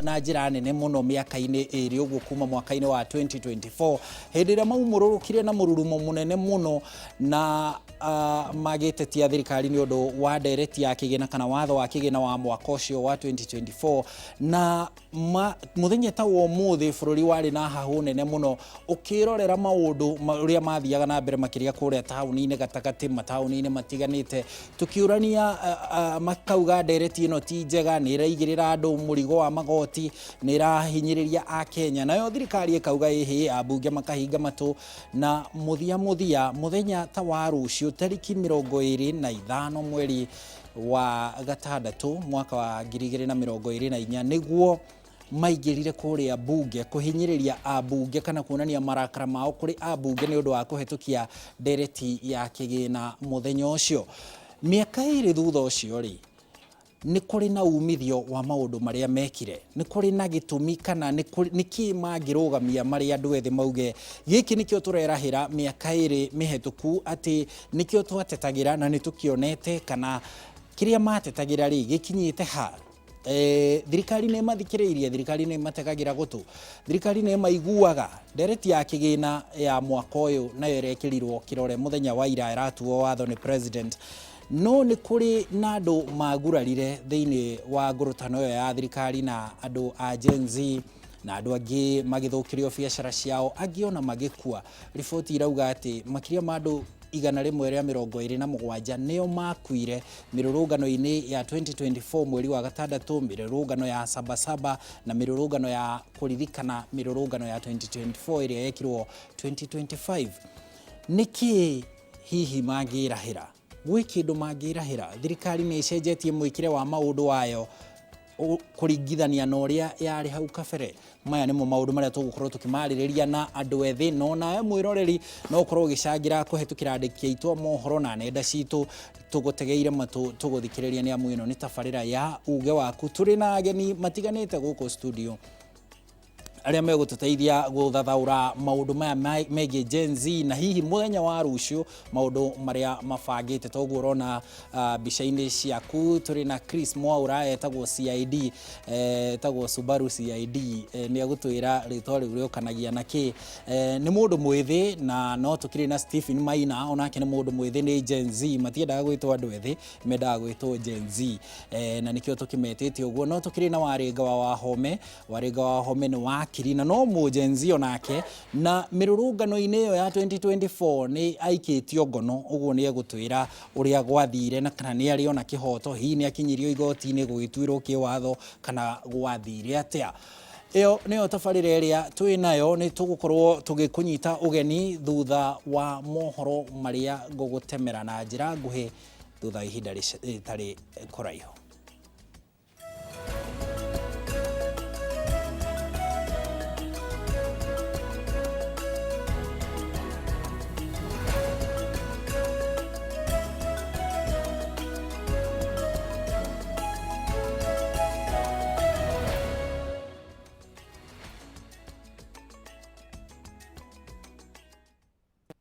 na njĩra nene mũno mĩaka-inĩ ĩrĩ ũguo kuma mwaka-inĩ wa 2024 hĩndĩ ĩrĩa maumũrũrũkire na mũrurumo mũnene mũno na magĩtetia thirikari nĩ ũndũ wa ndereti ya kĩgĩna kana watho wa kĩgĩna wa mwaka ũcio wa 2024 na mũthenya ta wa ũmũthĩ bũrũri warĩ na hahũ nene mũno ũkĩrorera maũndũ ũrĩa mathiaga na mbere makĩria kũrĩa taũni-inĩ gatagatĩ mataũni-inĩ matiganĩte tũkĩũrania makauga ndereti ĩno ti njega nĩ ĩraigĩrĩra andũ mũrigo wa magoti nĩ ĩrahinyĩrĩria akenya nayo thirikari ĩkauga ĩhĩ ambunge makahinga matũ na mũthia mũthia mũthenya ta wa rũciũ tarĩki 25 mweri wa gatandatũ mwaka wa 2024 nĩguo maingĩrire kũrĩa mbunge kũhinyĩrĩria ambunge kana kuonania marakara mao kũrĩ ambunge nĩ ũndũ wa kũhetũkia ndereti ya kĩgĩna mũthenya ũcio. Mĩaka ĩrĩ thutha ũcio rĩ, nĩ kũrĩ na umithio wa maũndũ marĩa mekire? Nĩ kũrĩ na gĩtũmi kana nĩ kĩĩ mangĩrũgamia marĩ andũ ethĩ mauge gĩkĩ nĩkĩo tũrerahĩra mĩaka ĩrĩ mĩhetũku atĩ nĩkĩo twatetagĩra na nĩ tũkĩonete kana kĩrĩa matetagĩra rĩ gĩkinyĩte ha? Thirikari nĩ ĩmathikĩrĩirie, thirikari nĩ ĩmategagĩra gũtũ, thirikari nĩ ĩmaiguaga. Ndereti ya kĩgĩna ya mwaka ũyũ nayo ĩrekĩrirwo kĩrore mũthenya wa ira ĩratuo watho nĩ president. No nĩ kũrĩ na andũ magurarire thĩinĩ wa ngũrũtano ĩyo ya thirikari na andũ a Gen Z na andũ angĩ magĩthũkĩrio biacara ciao, angĩ ona magĩkua. Riboti irauga atĩ makĩria ma andũ 127 nĩo makuire mĩrũrũngano-inĩ ya 2024 mweri wa gatandatũ, mĩrũrũngano ya Sabasaba na mĩrũrũngano ya kũririkana mĩrũrũngano ya 2024 ĩrĩa yekirwo 2025. Nĩkĩ hihi mangĩrahĩra? Gwĩ kĩndũ mangĩrahĩra? Thirikari nĩ ĩcenjetie mwĩkĩre wa maũndũ wayo kũringithania na ũrĩa yarĩ hau kabere. Maya nĩmo maũndũ marĩa tũgũkorwo tũkĩmarĩrĩria na andũ ethĩ, no nawe mwĩroreri no ũkorwo ũgĩcangĩra kũhetũkĩra andĩki aitũ a mohoro na nenda citũ tũgũtegeire matũ tũgũthikĩrĩria nĩ amu ĩno nĩ tabarĩra ya uge waku. Tũrĩ na ageni matiganĩte gũkũ studio arĩa megũtũteithia gũthathaũra maũndũ maya megiĩ Gen Z na hihi mũthenya wa rũciũ maũndũ marĩa mabangĩte. Toguo ũrona mbica-inĩ ciaku tũrĩ na Chris Mwaura etagwo CID, etagwo Subaru CID, nĩ egũtwĩra rĩtwa rĩu rĩũkanagia na kĩ. Nĩ mũndũ mwĩthĩ na no tũkĩrĩ na Stephen Maina onake nĩ mũndũ mwĩthĩ, nĩ Gen Z, matiendaga gwĩtwo andũ ethĩ, mendaga gwĩtwo Gen Z, na nĩkĩo tũkĩmetĩte ũguo. No tũkĩrĩ na Warĩnga wa Wahome, Warĩnga wa Wahome nĩ wakiri na no mũ Gen Z onake, na mĩrũrũngano-inĩ ĩyo ya 2024 nĩ aikĩtio ngono, ũguo nĩ egũtwĩra ũrĩa gwathire na kana nĩ arĩ ona kĩhoto, hihi nĩ akinyirio igoti-inĩ gũgĩtuĩrwo kĩwatho kana gwathire atĩa. Ĩyo nĩyo tabarĩra ĩrĩa twĩ nayo, nĩ tũgũkorwo tũgĩkũnyita ũgeni thutha wa mohoro marĩa ngũgũtemera na njĩra nguhĩ thutha wa ihinda rĩtarĩ kũraihu.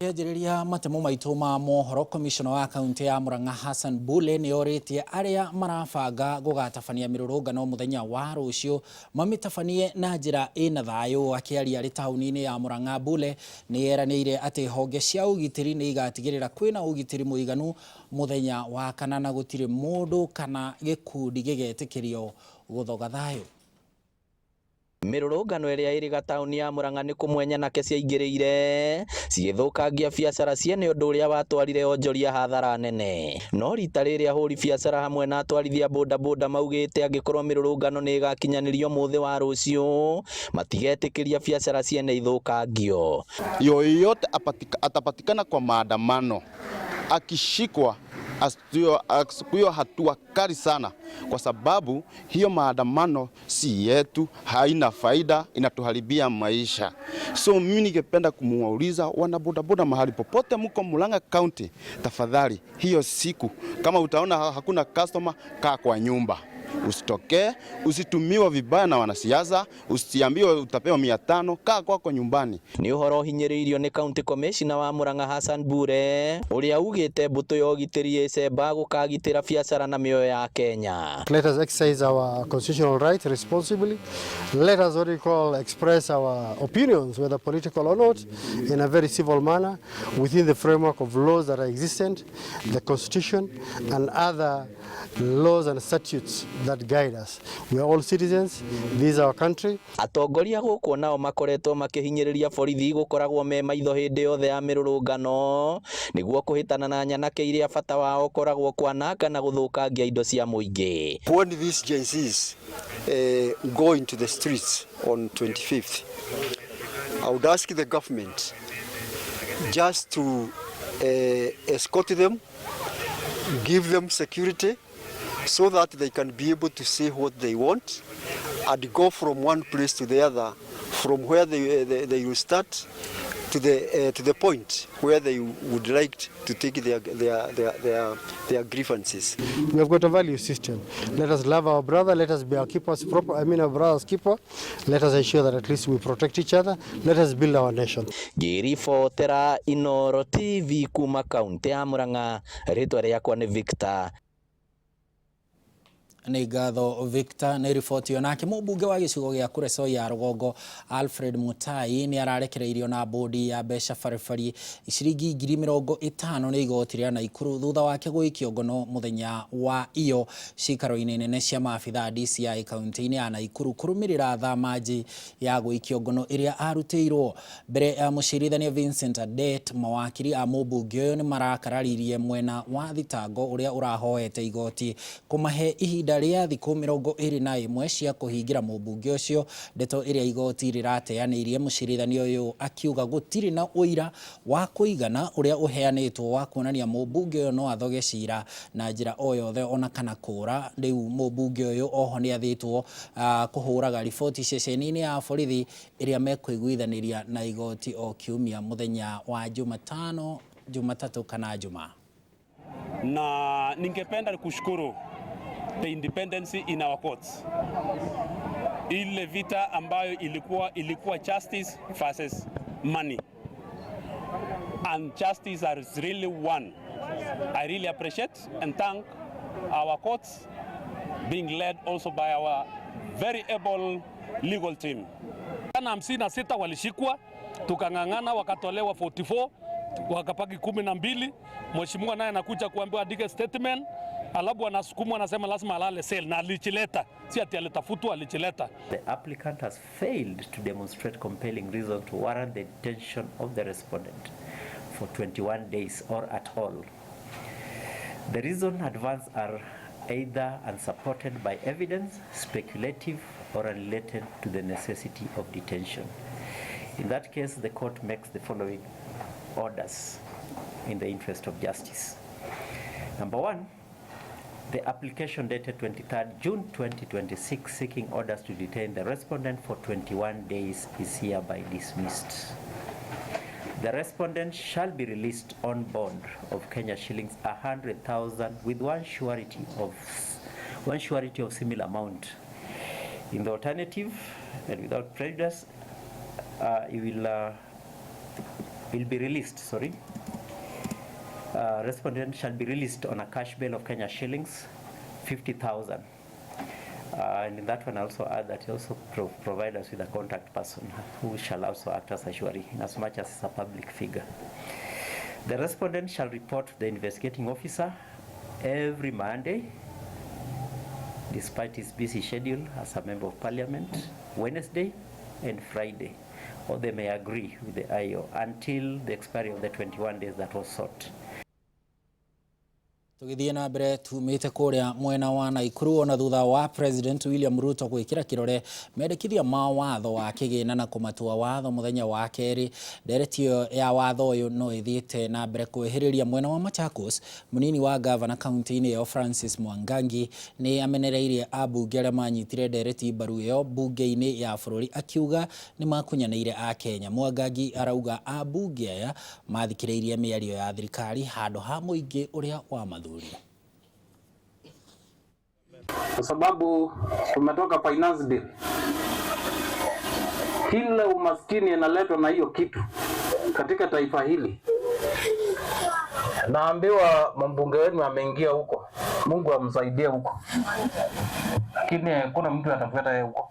Kĩanjĩrĩria matemo maitũ ma mohoro, komishona wa kaunti ya Murang'a Hassan Bule nĩ orĩtie arĩa marabanga gũgatabania mĩrũrũngano mũthenya wa rũciũ mamĩtabanie na njĩra ĩna thayũ. Akĩaria arĩ taũni-inĩ ya Murang'a, Bule nĩ eranĩire atĩ honge cia ũgitĩri nĩ igatigĩrĩra kwĩna ũgitĩri mũiganu mũthenya wa kana na gũtirĩ mũndũ kana gĩkundi gĩgetĩkĩrio gũthoga thayũ. Mĩrũrũngano ĩrĩa ĩrĩga taũni ya Murang'a nĩ kũmwe nyanake ciaingĩrĩire cigĩthũkangia biacara ciene ũndũ ũrĩa watwarire onjoria hathara nene. No rita rĩrĩ ahũri biacara hamwe na atwarithia bodaboda maugĩte angĩkorwo mĩrũrũngano nĩ ĩgakinyanĩrio mũthĩ wa rũciũ matigetĩkĩria biacara ciene ithũkangio. Yoyote atapatikana kwa maandamano akishikwa achukuliwe hatua kali sana, kwa sababu hiyo maandamano si yetu, haina faida, inatuharibia maisha. So mimi ningependa kumuuliza wana bodaboda mahali popote mko Murang'a County, tafadhali hiyo siku kama utaona hakuna customer, kaa kwa nyumba. Usitokee, usitumiwe vibaya na wanasiasa, usiambiwe utapewa 500, kaa kwako nyumbani. Nĩ ũhoro ũhinyĩrĩirio nĩ County Commissioner wa Murang'a Hassan Bure ũrĩa ugĩte mbũtũ ya ũgitĩri ĩcemba gũkagitĩra biacara na mĩoyo ya Kenya. Let us exercise our constitutional rights responsibly. Let us, what we call, express our opinions, whether political or not, in a very civil manner within the framework of laws that are existent, the Constitution and other laws and statutes that guide us. We are all citizens. This is our country. Atongoria gũkũ nao makoretwo makĩhinyĩrĩria borithi gũkoragwo me maitho hĩndĩ yothe ya mĩrũrũngano nĩguo kũhĩtana na nyanake iria bata wao ũkoragwo kwananga na gũthũkangia indo cia mũingĩ. When these Gen Zs go into the streets on 25th, I would ask the government just to escort them, give them security, so that they can be able to say what they want and go from one place to the other, from where they will start to the point where they would like to take their grievances. We have got a value system. Let us love our brother. Let us be our keepers proper. I mean, our brother's keeper. Let us ensure that at least we protect each other. Let us build our nation. Ngĩribotera Inoro TV kuma kaunti ya Murang'a, rĩtwa rĩakwa nĩ Victor. Nĩ ngatho, Victor, nĩ riboti ĩyo. Nake mũmbunge wa gĩcigo gĩa Kuresoi ya rũgongo Alfred Mutai nĩ ararekereirio na bũndi ya mbeca baribari ciringi 50,000 nĩ igoti rĩa Naikuru thutha wake gũikio ngono mũthenya wa iyo cikaro-inĩ nene cia maabitha DCI kaunti-inĩ ya Naikuru kũrũmĩrĩra thamanji ya gũikio ngono ĩrĩa arutĩirwo mbere ya mũcirithania Vincent Adet. Mawakiri a mũmbunge ũyũ nĩ marakararirie mwena wa thitango ũrĩa ũrahoete igoti kũmahe ihinda rĩa thikũ 21 cia kũhingĩra mũmbunge ũcio, ndeto ĩrĩa igoti rĩrateanĩirie, mũcirithania ũyũ akiuga gũtirĩ na ũira wa kũigana ũrĩa ũheanĩtwo wa kuonania mũmbunge ũyũ no athoge cira na njĩra o yothe ona kana kũra. Rĩu mũmbunge ũyũ oho nĩ athĩtwo kũhũraga riboti ceceni-inĩ ya borithi ĩrĩa mekũiguithanĩria na igoti o kiumia mũthenya wa Jumatano, Jumatatũ kana Jumaa. Na ningependa kushukuru the independence in our courts. Ile vita ambayo ilikuwa justice versus money, and justice has really won. I really appreciate and thank our courts being led also by our very able legal team. Na 56 walishikwa, tukang'ang'ana, wakatolewa 44, wakabaki 12. Mheshimiwa naye anakuja kuambiwa andike statement, alafu anasukumwa, anasema lazima alale cell, na alijileta, si ati alitafutwa, alijileta. The applicant has failed to demonstrate compelling reason to warrant the detention of the respondent for 21 days or at all. The reason advanced are either unsupported by evidence, speculative, or unrelated to the necessity of detention. In that case, the court makes the following orders in the interest of justice. Number one, the application dated 23rd June 2026 seeking orders to detain the respondent for 21 days is hereby dismissed. The respondent shall be released on bond of Kenya shillings 100,000 with one surety of similar amount. In the alternative, and without prejudice, he will be released, sorry. Respondent shall be released on a cash bail of Kenya shillings 50,000. And in that one, I also add that he also provide us with a contact person who shall also act as a surety, in as much as it's a public figure. The respondent shall report to the investigating officer every Monday, despite his busy schedule as a member of parliament, Wednesday and Friday, or they may agree with the IO until the expiry of the 21 days that was sought. Tũgĩthiĩ na mbere tumĩte kũrĩa mwena wa Naikuru, ona thutha wa President William Ruto gwĩkĩra kĩrore mendekithia ma watho wa kĩgĩna na kũmatua watho mũthenya wa kerĩ, ndereti ĩyo ya watho ũyũ no ĩthiĩte na mbere kwĩhĩrĩria mwena wa Machakos. Mũnini wa gavana kaunti-inĩ ĩyo Francis Mwangangi nĩ amenereirie ambunge arĩa manyitire ndereti mbaru ĩyo mbunge-inĩ ya bũrũri, akiuga nĩ makunyanĩire Akenya. Mwangangi arauga ambunge aya mathikĩrĩirie mĩario ya thirikari handũ ha mũingĩ ũrĩa wamathurire. Kwa sababu tumetoka finance bill. Ile umaskini inaletwa na hiyo kitu katika taifa hili. Naambiwa mbunge wenu ameingia huko, Mungu amsaidie huko, lakini kuna mtu atafuata yeye huko.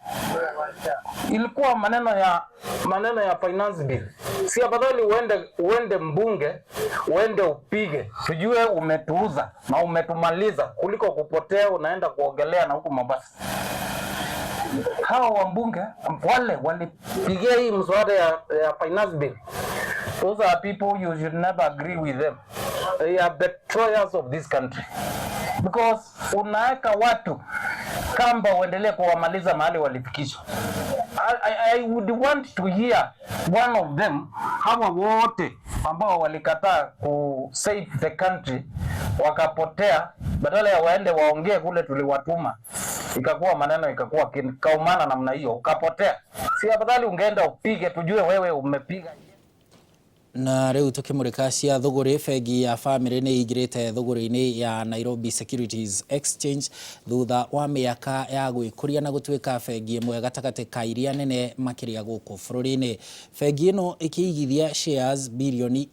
Ilikuwa maneno ya finance bill, si afadhali uende mbunge, uende upige, tujue umetuuza na umetumaliza, kuliko kupotea unaenda kuogelea na huku Mombasa. Hawa wambunge wale walipigia hii mswada ya finance bill. Those are people you should never agree with them. They are betrayers of this country. Because unaweka watu kamba uendelee kuwamaliza mahali walifikishwa. I would want to hear one of them, hawa wote ambao walikataa ku save the country wakapotea, badala ya waende waongee kule tuliwatuma, ikakuwa maneno ikakuwa kaumana namna hiyo, ukapotea. Si afadhali ungeenda upige, tujue wewe umepiga. Na rĩu tũkĩmũrĩka cia thũgũrĩ, bengi ya Family nĩ ĩingĩrĩte thũgũrĩ-inĩ ya Nairobi Securities Exchange thutha wa mĩaka ya gwĩkũria na gũtuĩka bengi ĩmwe gatagatĩ ka iria nene makĩria gũkũ bũrũri-inĩ. Bengi ĩno ĩkĩigithia shares 1.6 birioni,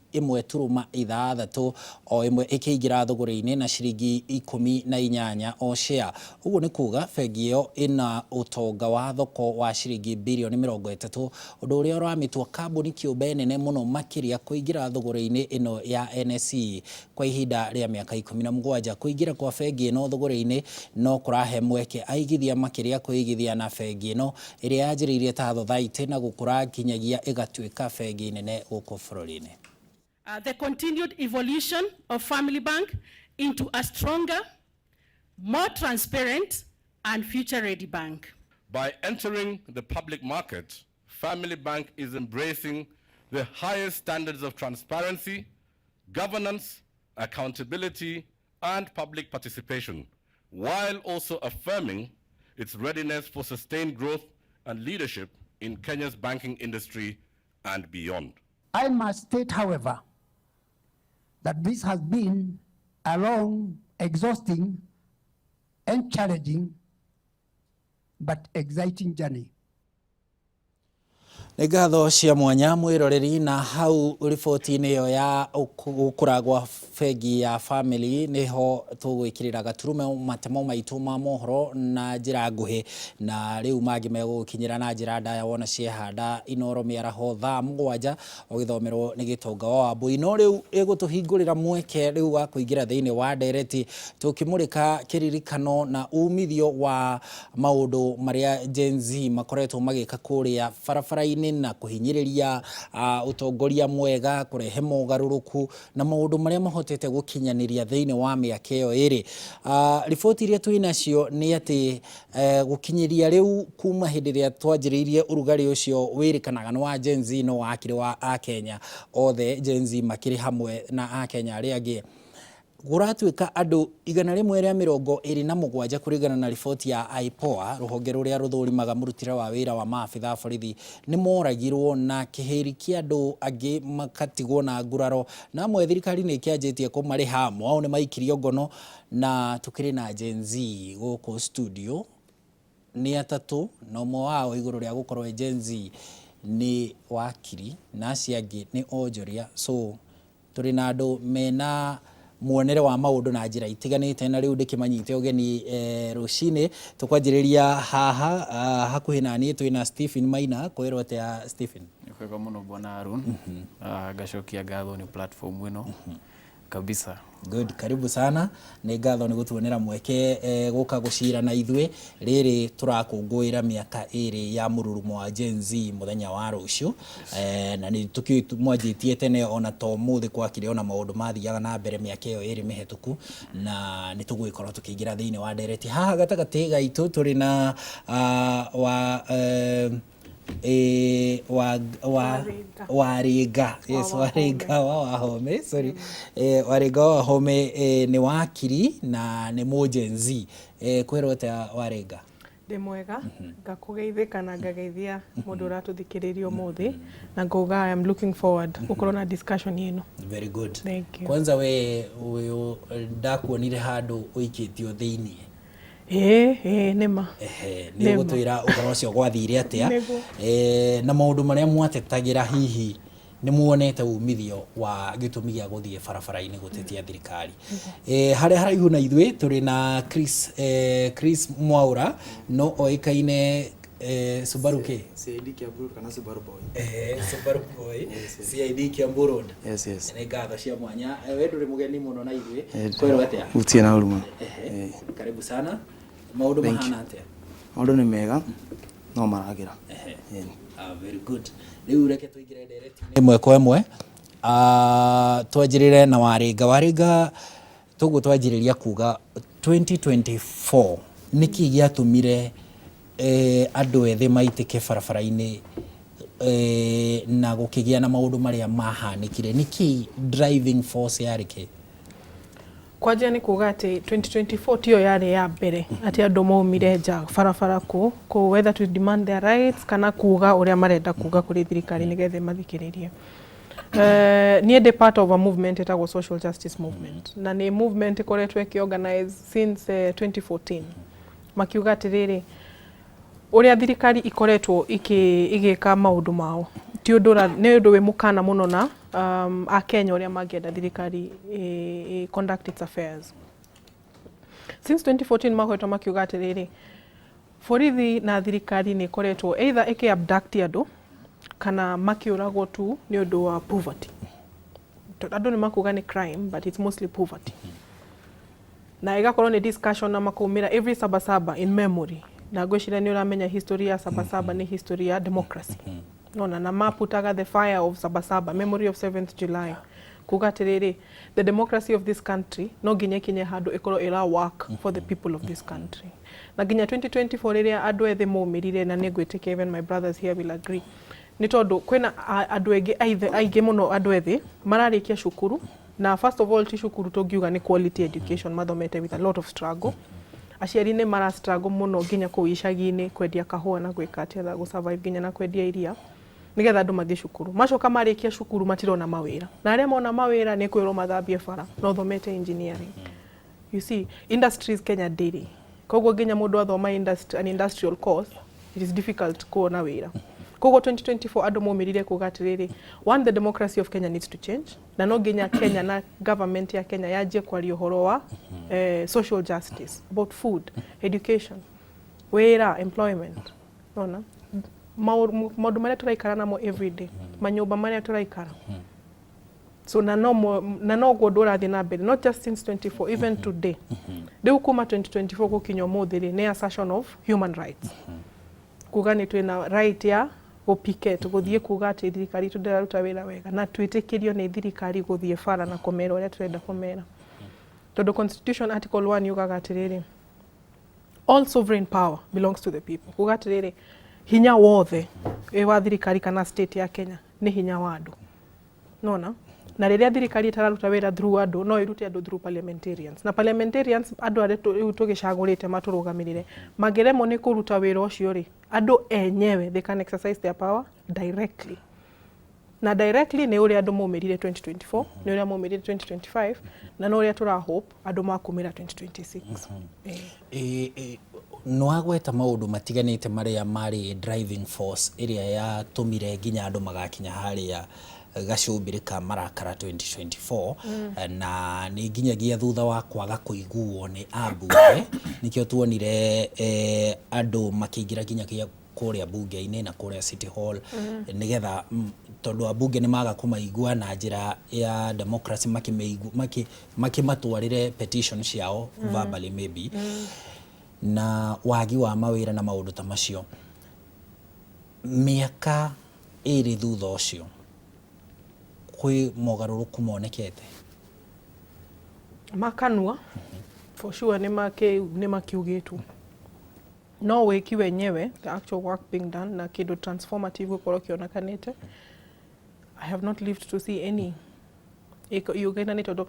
o ĩmwe ĩkĩingĩra thũgũrĩ-inĩ na ciringi 18 o share. Ũguo nĩ kuga bengi ĩyo ĩna ũtonga wa thoko wa ciringi 30 birioni, ũndũ ũrĩa ũramĩtua kambuni kĩũmbe nene mũno makĩria kũingĩra thũgũrĩ-inĩ ĩno ya NSE kwa ihinda rĩa mĩaka 17. Kũingĩra kwa bengi ĩno thũgũrĩ-inĩ no kũrahe mweke aigithia makĩria kwĩigithia na bengi ĩno ĩrĩa yanjĩrĩirie ta thothaitĩ na gũkũra nginyagia ĩgatuĩka bengi nene gũkũ bũrũri-inĩ. The continued evolution of Family Bank into a stronger, more transparent, and future-ready bank. By entering the public market, Family Bank is embracing the highest standards of transparency, governance, accountability, and public participation, while also affirming its readiness for sustained growth and leadership in Kenya's banking industry and beyond. I must state, however, that this has been a long, exhausting, and challenging, but exciting journey. Nĩ ngatho cia mwanya mwĩroreri, na hau riboti-inĩ ĩyo ya gũkũra gwa bengi ya Family nĩho tũgwĩkĩrĩra gaturumo matemo maitũ ma mohoro na njĩra nguhĩ, na rĩu mangĩ megũgũkinyĩra na njĩra ndaya wona ciehanda Inoro mĩaraho thaa 7, ũgĩthomerwo nĩ Gĩtonga wa Wambui. No rĩu ĩgũtũhingũrĩra mweke rĩu wa kũingĩra thĩinĩ wa ndereti tũkĩmũrĩka kĩririkano na umithio wa maũndũ marĩa Gen Z makoretwo magĩka kũrĩa barabara-inĩ na kũhinyĩrĩria ũtongoria mwega, kũrehe mogarũrũku na maũndũ marĩa mahotete gũkinyanĩria thĩinĩ wa mĩaka ĩyo ĩrĩ. Riboti iria twĩ nacio nĩ atĩ gũkinyĩria rĩu, kuma hĩndĩ ĩrĩa twanjĩrĩirie ũrugarĩ ũcio wĩrĩkanaga nĩ wa Gen Z, no wakĩrĩ wa Akenya othe, Gen Z makĩrĩ hamwe na Akenya arĩa angĩ, gũratuĩka andũ 127 kũringana na riboti ya IPOA, rũhonge rũrĩa rũthũrimaga mũrutĩre wa wĩra wa maabitha a borithi, nĩ moragirwo na kĩhĩri kĩa andũ angĩ makatigwo na nguraro, na amwe thirikari nĩ ĩkĩanjĩtie kũmarĩha, amwe ao nĩ maikirio ngono. Na tũkĩrĩ na Gen Z gũkũ studio nĩ atatũ, na ũmwe wao igũrũ rĩa gũkorwo e Gen Z nĩ wakiri na acio angĩ nĩ onjoria, so tũrĩ na andũ mena muonere wa maũndũ na njĩra itiganĩte. Na rĩu ndĩkĩmanyite ũgeni rũcinĩ tũkwanjĩrĩria haha hakuhĩ na niĩ twĩna Stephen Maina. Kwĩrwo atĩa, Stephen? Nĩ kwega mũno, bwana Harun. Ngacokia ngatho nĩ platform ĩno kabisa. Good, karibu sana. Nĩ ngatho nĩ gũtuonera mweke gũka gũcira na ithuĩ rĩrĩ tũrakũngũĩra mĩaka 2 ya mũrurumo wa Gen Z mũthenya wa rũciũ. Na nĩ tũkĩũĩ mwanjĩtie tene, ona to ũmũthĩ gwakĩrĩ ona maũndũ mathiaga na mbere mĩaka ĩyo 2 mĩhetũku, na nĩ tũgũgĩkorwo tũkĩingĩra thĩinĩ wa ndereti. Haha gatagatĩ gaitũ tũrĩ na wa wa Waringa, yes, Waringa wa Wahome, sorry, Waringa wa Wahome nĩ wakiri na nĩ mũ Gen Z. Kwĩrwo atĩa, Waringa? Ndĩ mwega, ngakũgeithĩka na ngageithia mũndũ ũratũthikĩrĩria ũmũthĩ, na ngauga I am looking forward gũkorwo na discussion ĩno. Very good. Thank you. Kwanza we ũyũ ndakuonire handũ ũikĩtio thĩiniĩ. Ĩĩ, ĩĩ, nĩma. Ehe, nĩ ũgũtwĩra ũhoro ũcio gwathire atĩa. Nĩguo. Na maũndũ marĩa mwatetagĩra, hihi nĩ muonete umithio wa gĩtũmi gĩa gũthiĩ barabara-inĩ gũtetia thirikari? Harĩa haraihu na ithuĩ tũrĩ na Chris, Chris Mwaura, no oĩkaine Subaru kĩ? CID Kiambu Road kana Subaru Boy. Subaru Boy. CID Kiambu Road. Yes. Nĩ ngatho cia mwanya. We ndũrĩ mũgeni mũno na ithuĩ. Kwerwo atĩa? Gũtirĩ na ũru mũno. Ehe, karibu sana. Maũndũ Thank you. mahana atĩa? Maũndũ nĩ mega no maragĩra. Ehe. Ah, very good. Rĩu reke tũingĩre ndereti-inĩ ĩmwe kwa ĩmwe. Ah, twanjĩrĩre na Warĩnga. Warĩnga, toguo twanjĩrĩria kuga 2024, nĩkĩ gĩatũmire andũ ethĩ maitĩke barabara-inĩ na gũkĩgĩa na maũndũ marĩa mahanĩkire? Nĩkĩ driving force yarĩ kĩ? Kwanjia nĩ kuga atĩ 2024 tiyo yarĩ ya mbere atĩ andũ maumire nja barabara kũ whether to demand their rights kana kuga ũrĩa marenda kuga kũrĩ thirikari nĩgetha ĩmathikĩrĩrie. Niĩ ndĩ part of a movement ĩtagwo Social Justice Movement, na nĩ movement ĩkoretwo ĩkĩorganize since 2014, makiuga atĩrĩrĩ, ũrĩa thirikari ikoretwo ĩgĩka maũndũ mao ti ũndũ nĩ ũndũ wĩ mũkana mũno na akenya ũrĩa mangĩenda thirikari conduct its affairs. Since 2014 makoretwo makiuga atĩrĩrĩ, borithi na thirikari nĩ ĩkoretwo either ĩkĩ abduct andũ kana makĩũragwo tu nĩ ũndũ wa poverty. Tondũ andũ nĩ makuga nĩ crime, but it's mostly poverty, na ĩgakorwo nĩ discussion na makaumĩra every Sabasaba in memory. Na ngwĩciria nĩ ũramenya history ya Sabasaba nĩ history ya democracy nona, na maputaga the fire of Sabasaba, memory of 7th July, kuga atĩrĩrĩ, the democracy of this country no nginya ikinye handũ ĩkorwo ĩra work for the people of this country. Na nginya 2024 rĩrĩa andũ ethĩ maumĩrire, na nĩ ngwĩtĩkia even my brothers here will agree, nĩ tondũ kwĩna andũ aingĩ aingĩ mũno, andũ ethĩ mararĩkia cukuru, na first of all ti cukuru tũngiuga nĩ quality education, mathomete with a lot of struggle. Aciari nĩ mara struggle mũno nginya kũu icagi-inĩ kwendia kahũa na gwĩka atĩa na gũsurvive, nginya na kwendia iria nĩgetha andũ mathiĩ cukuru. Macoka marĩkia cukuru matirona mawĩra, na arĩa mona mawĩra nĩ kwĩrwo mathambie bara na ũthomete engineering. You see, industries Kenya ndĩrĩ, koguo nginya mũndũ athoma an industrial course, it is difficult kuona wĩra. Koguo 2024 andũ maumĩrire kuga atĩrĩrĩ, one, the democracy of Kenya needs to change, na no nginya Kenya na government ya Kenya yanjie kwaria ũhoro wa social justice, about food, education, wĩra, employment, nona maũndũ marĩa tũraikara namo everyday, manyũmba marĩa tũraikara. So na noguo ũndũ ũrathiĩ na mbere, not just since 24, even today. Rĩu kuma 2024 gũkinya ũmũthĩ rĩ, nĩ assertion of human rights, kuga nĩ twĩna right ya gũpicket, gũthiĩ kuga atĩ thirikari itũ ndĩraruta wĩra wega, na twĩtĩkĩrio nĩ thirikari gũthiĩ bara na kũmera ũrĩa tũrenda kũmera, tondũ Constitution article 1 yugaga atĩrĩrĩ, all sovereign power belongs to the people, kuga atĩrĩrĩ, hinya wothe wĩ wa thirikari kana state ya Kenya nĩ hinya wa andũ, nona. Na rĩrĩa thirikari ĩtararuta wĩra through andũ, no ĩrute andũ through parliamentarians, na parliamentarians, andũ arĩa rĩu tũgĩcagũrĩte matũrũgamĩrĩre, mangĩremwo nĩ kũruta wĩra ũcio rĩ, andũ enyewe they can exercise their power directly. Na directly nĩ ũrĩa andũ maumĩrire 2024, nĩ ũrĩa maumĩrire 2025, na no ũrĩa tũra hope andũ makumĩra 2026. Nĩwagweta maũndũ matiganĩte marĩa marĩ driving force ĩrĩa yatũmire nginya andũ magakinya harĩa gacũmbĩrĩ ka marakara 2024. Na nĩ nginyagia thutha wa kwaga kũiguo nĩ ambunge, nĩkĩo tuonire andũ makĩingĩra nginyagia kũrĩa bunge-inĩ na kũrĩa City Hall, nĩgetha tondũ ambunge nĩ maga kũmaigua na njĩra ya democracy, makĩmatwarĩre petition ciao verbally maybe, na wagi wa mawĩra na maũndũ ta macio. Mĩaka 2 thutha ũcio, kwĩ mogarũrũku monekete? Makanua for sure nĩ makiugĩtwo, no wĩki wenyewe, the actual work being done na kĩndũ transformative gũkorwo kĩonekanĩte, I have not lived to see any yugĩte nĩ tondũ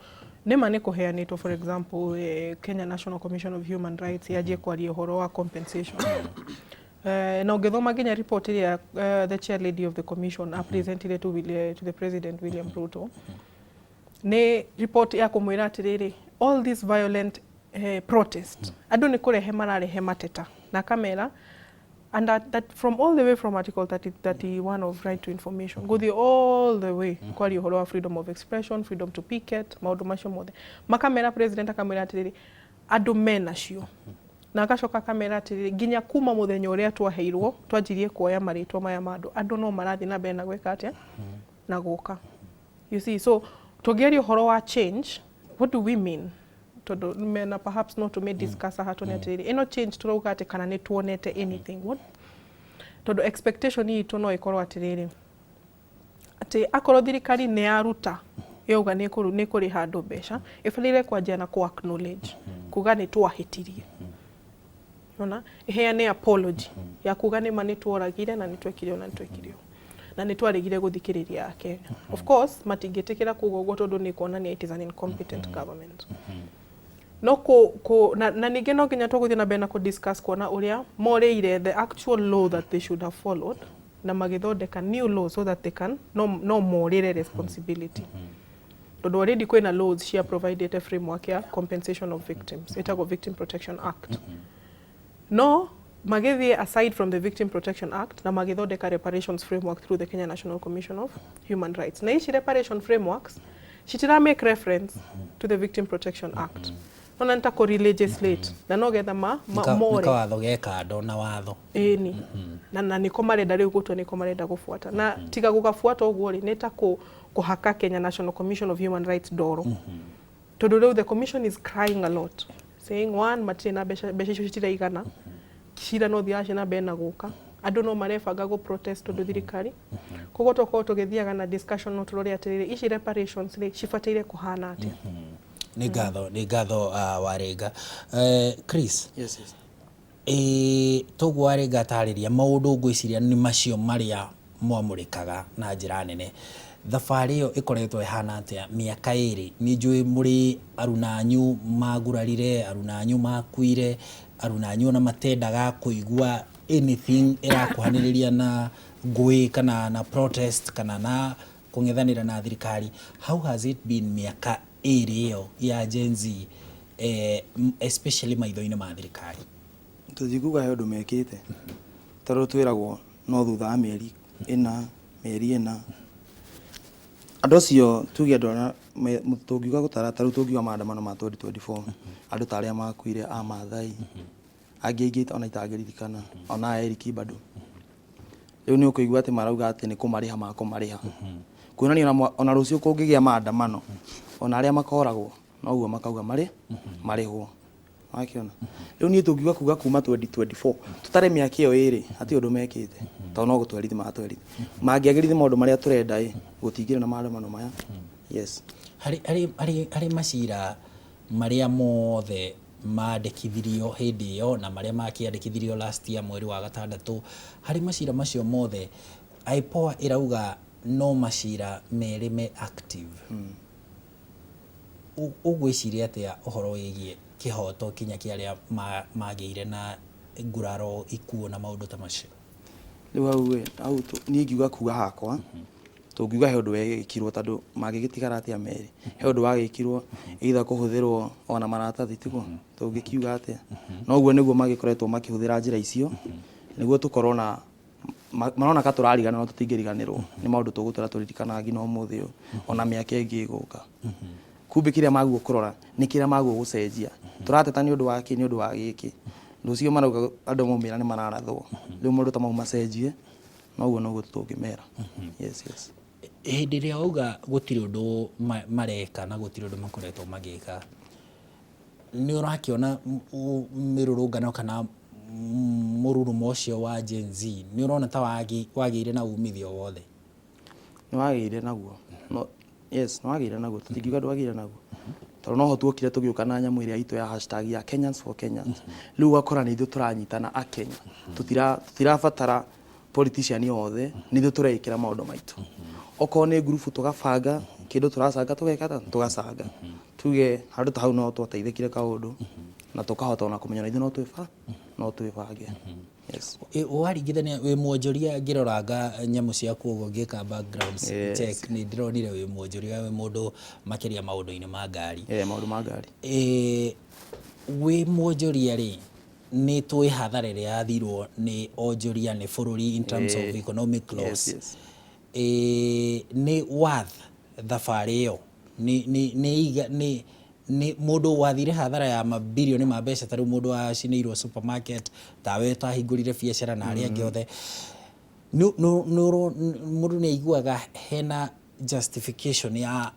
nĩma nĩ kũheanĩtwo. For example, Kenya National Commission of Human Rights yanjie kwaria ũhoro wa compensation. Na ũngĩthoma nginya report ĩrĩa the chair lady of the commission apresentire to the President William Ruto, nĩ report ya kũmwĩra atĩrĩrĩ, all these violent Protest andũ nĩ kũrehe mararehe mateta na akamera and that from all the way from article 30, 31 of right to information gũthiĩ all the way kwaria ũhoro wa freedom of expression, freedom to picket, maũndũ macio mothe makamera president akamwĩra atĩrĩrĩ, andũ menacio, na agacoka akamera atĩrĩrĩ, nginya kuma mũthenya ũrĩa twaheirwo twanjirie kuoya marĩtwa maya ma andũ, andũ no marathiĩ na mbere na gwĩka atĩa na gũka. You see, so tũngĩaria ũhoro wa change, what do we mean? Tondũ mena perhaps no tũmĩ discuss haha tuone atĩrĩrĩ, ĩno change tũrauga atĩ kana nĩ tuonete anything, what? Tondũ expectation itũ no ĩkorwo atĩrĩrĩ, atĩ akorwo thirikari nĩ yaruta yauga nĩ kũrĩha andũ mbeca, ĩbataire kwanjia na kũ acknowledge kuga nĩ twahĩtirie, ona ĩheane apology ya kuga nĩ ma nĩ tworagire na nĩ twekire na nĩ twekire na nĩ twaregire gũthikĩrĩria Akenya. Of course matingĩtĩkĩra kuga ũguo tondũ nĩ kuonania it is an incompetent government. No ku na ningĩ no nginya tũgũthiĩ na mbere na kũ discuss kuona ũrĩa morĩire the actual law that they should have followed na magĩthondeka new law so that they can no morĩre responsibility, tondũ already kwĩna laws cia provided framework ya compensation of victims, ĩtagwo Victim Protection Act. No magĩthiĩ aside from the Victim Protection Act na magĩthondeka reparations framework through the Kenya National Commission of Human Rights, na ici reparation frameworks citira make reference to the Victim Protection Act. Nona nĩ ta kũ legislate na no getha ma more nĩ kawatho ge kando na watho. Ĩni, na nĩko marenda rĩu gũtua, nĩko marenda gũbuata, na tiga gũgabuata ũguo rĩ, nĩ ta kũhaka Kenya National Commission of Human Rights ndoro, tondũ rĩu the commission is crying a lot, saying one, matirĩ na mbeca, mbeca icio citiraigana, cira no thiaga na mbere na gũka, andũ no marebanga gũ protest tondũ thirikari. Koguo tũkorwo tũgĩthiaga na discussion no tũrore atĩrĩrĩ, ici reparations rĩ, cibataire kũhana atĩa? Nĩ ngatho, nĩ ngatho, Warĩnga. Chris. Yes. Ĩ toguo Warĩnga atarĩria maũndũ, ngwĩciria nĩ macio marĩa mwamũrĩkaga na njĩra nene. Thabarĩ ĩyo ĩkoretwo ĩhana atĩa mĩaka 2? Nĩ njũĩ mũrĩ aruna anyu magurarire, aruna anyu makuire, aruna anyu ona matendaga kũigua anything ĩrakuhanĩrĩria na ngũĩ kana na protest kana na kũng'ethanĩra na thirikari. How has it been mĩaka 2 ĩyo ya Gen Z, especially maitho-inĩ ma thirikari? Tũtikuga he ũndũ mekĩte, tondũ twĩragwo no thutha wa mĩeri ĩna, mĩeri ĩna. Andũ acio tuge andũ arĩa tũngiuga gũtara, ta rĩu tũngiuga maandamano ma 2024, andũ ta arĩa makuire a Maathai, angĩ aingĩ ona itangĩririkana, ona Eric bado. Rĩu nĩ ũkũigua atĩ marauga atĩ nĩ kũmarĩha makũmarĩha, kuonania ona rũciũ kũngĩgĩa maandamano, ona arĩa makoragwo noguo makauga marĩ marĩhwo. Wakĩona rĩu niĩ tũngiuga kuga kuma 2024 tũtare mĩaka ĩyo 2, hatirĩ ũndũ mekĩte, tondũ no gũtwerithia maratwerithia. Mangĩagĩrithia maũndũ marĩa tũrenda ĩ, gũtingĩrĩ na maandamano maya. Yes. Harĩ macira marĩa mothe mandĩkithirio hĩndĩ ĩyo na marĩa makĩandĩkithirio last year mweri wa gatandatũ, harĩ macira macio mothe, IPOA ĩrauga no macira 2 me active. Ũgwĩciria atĩa ũhoro wĩgiĩ kĩhoto kinya kĩa arĩa magĩire na nguraro, ikuũ na maũndũ ta macio? Rĩu hau ĩ, hau niĩ ingiuga kuga hakwa, tũngiuga he ũndũ wekirwo, tondũ mangĩgĩtigara atĩa 2? He ũndũ wagĩkirwo, either kũhũthĩrwo ona maratathi, tiguo tũngĩkiuga atĩa? Noguo nĩguo magĩkoretwo makĩhũthĩra njĩra icio nĩguo tũkorwo na marona ka tũrariganĩrwo, no tũtingĩriganĩrwo nĩ maũndũ tũgũtũra tũririkanaga nginya ũmũthĩ ũyũ, ona mĩaka ĩngĩ ĩgũka. Kumbe kĩrĩa maguo kũrora nĩ kĩrĩa maguo gũcenjia. Tũrateta nĩ ũndũ wa kĩ? Nĩ ũndũ wa gĩkĩ. Rũciũ marauga andũ maumĩra nĩ mararathwo. Rĩu maũndũ ta mau macenjie, noguo noguo tũngĩmera. Yes. Hĩndĩ ĩrĩa wauga gũtirĩ ũndũ mareka na gũtirĩ ũndũ makoretwo magĩka, nĩ ũrakĩona mĩrũrũngano kana mũrurumo ũcio wa Gen Z nĩ ũrona ta wagĩire na umithio wothe? Nĩ wagĩire naguo. No, yes, nĩ wagĩire naguo. Tũtingiuga ndwagĩire naguo, tondũ noho tuokire tũgĩũka na nyamũ ĩrĩa itũ ya hashtag ya Kenyans for Kenyans. Rĩu ũgakora nĩ ithuĩ tũranyitana Akenya, tũtirabatara politician othe, nĩ ithuĩ tũreĩkĩra maũndũ maitũ. Okorwo nĩ ngurubu tũgabanga kĩndũ, tũracanga, tũgeka atĩa, tũgacanga, tuge handũ ta hau no twateithĩkire kaũndũ na tũkahota ona kũmenya na ithuĩ no twĩbange. Yes. Waringithania wĩ mwonjoria, ngĩroranga nyamũ ciaku ũguo ngĩka background check, nĩ ndĩronire wĩ mwonjoria, wĩ mũndũ makĩria maũndũ-inĩ ma ngari. Yeah, maũndũ ma ngari. Wĩ mwonjoria rĩ, nĩ tũĩ hathara ĩrĩa yathirwo nĩ onjoria nĩ bũrũri in terms of economic loss. Ĩ, nĩ worth thabarĩ ĩyo? Nĩ nĩ nĩ iga nĩ nĩ mũndũ wathire hathara ya mabirioni ma mbeca ta rĩu mũndũ wacinĩirwo supermarket, tawe ũtahingũrire biacara na arĩa angĩ othe. Nĩ nĩ nĩ mũndũ nĩ aiguaga hena justification ya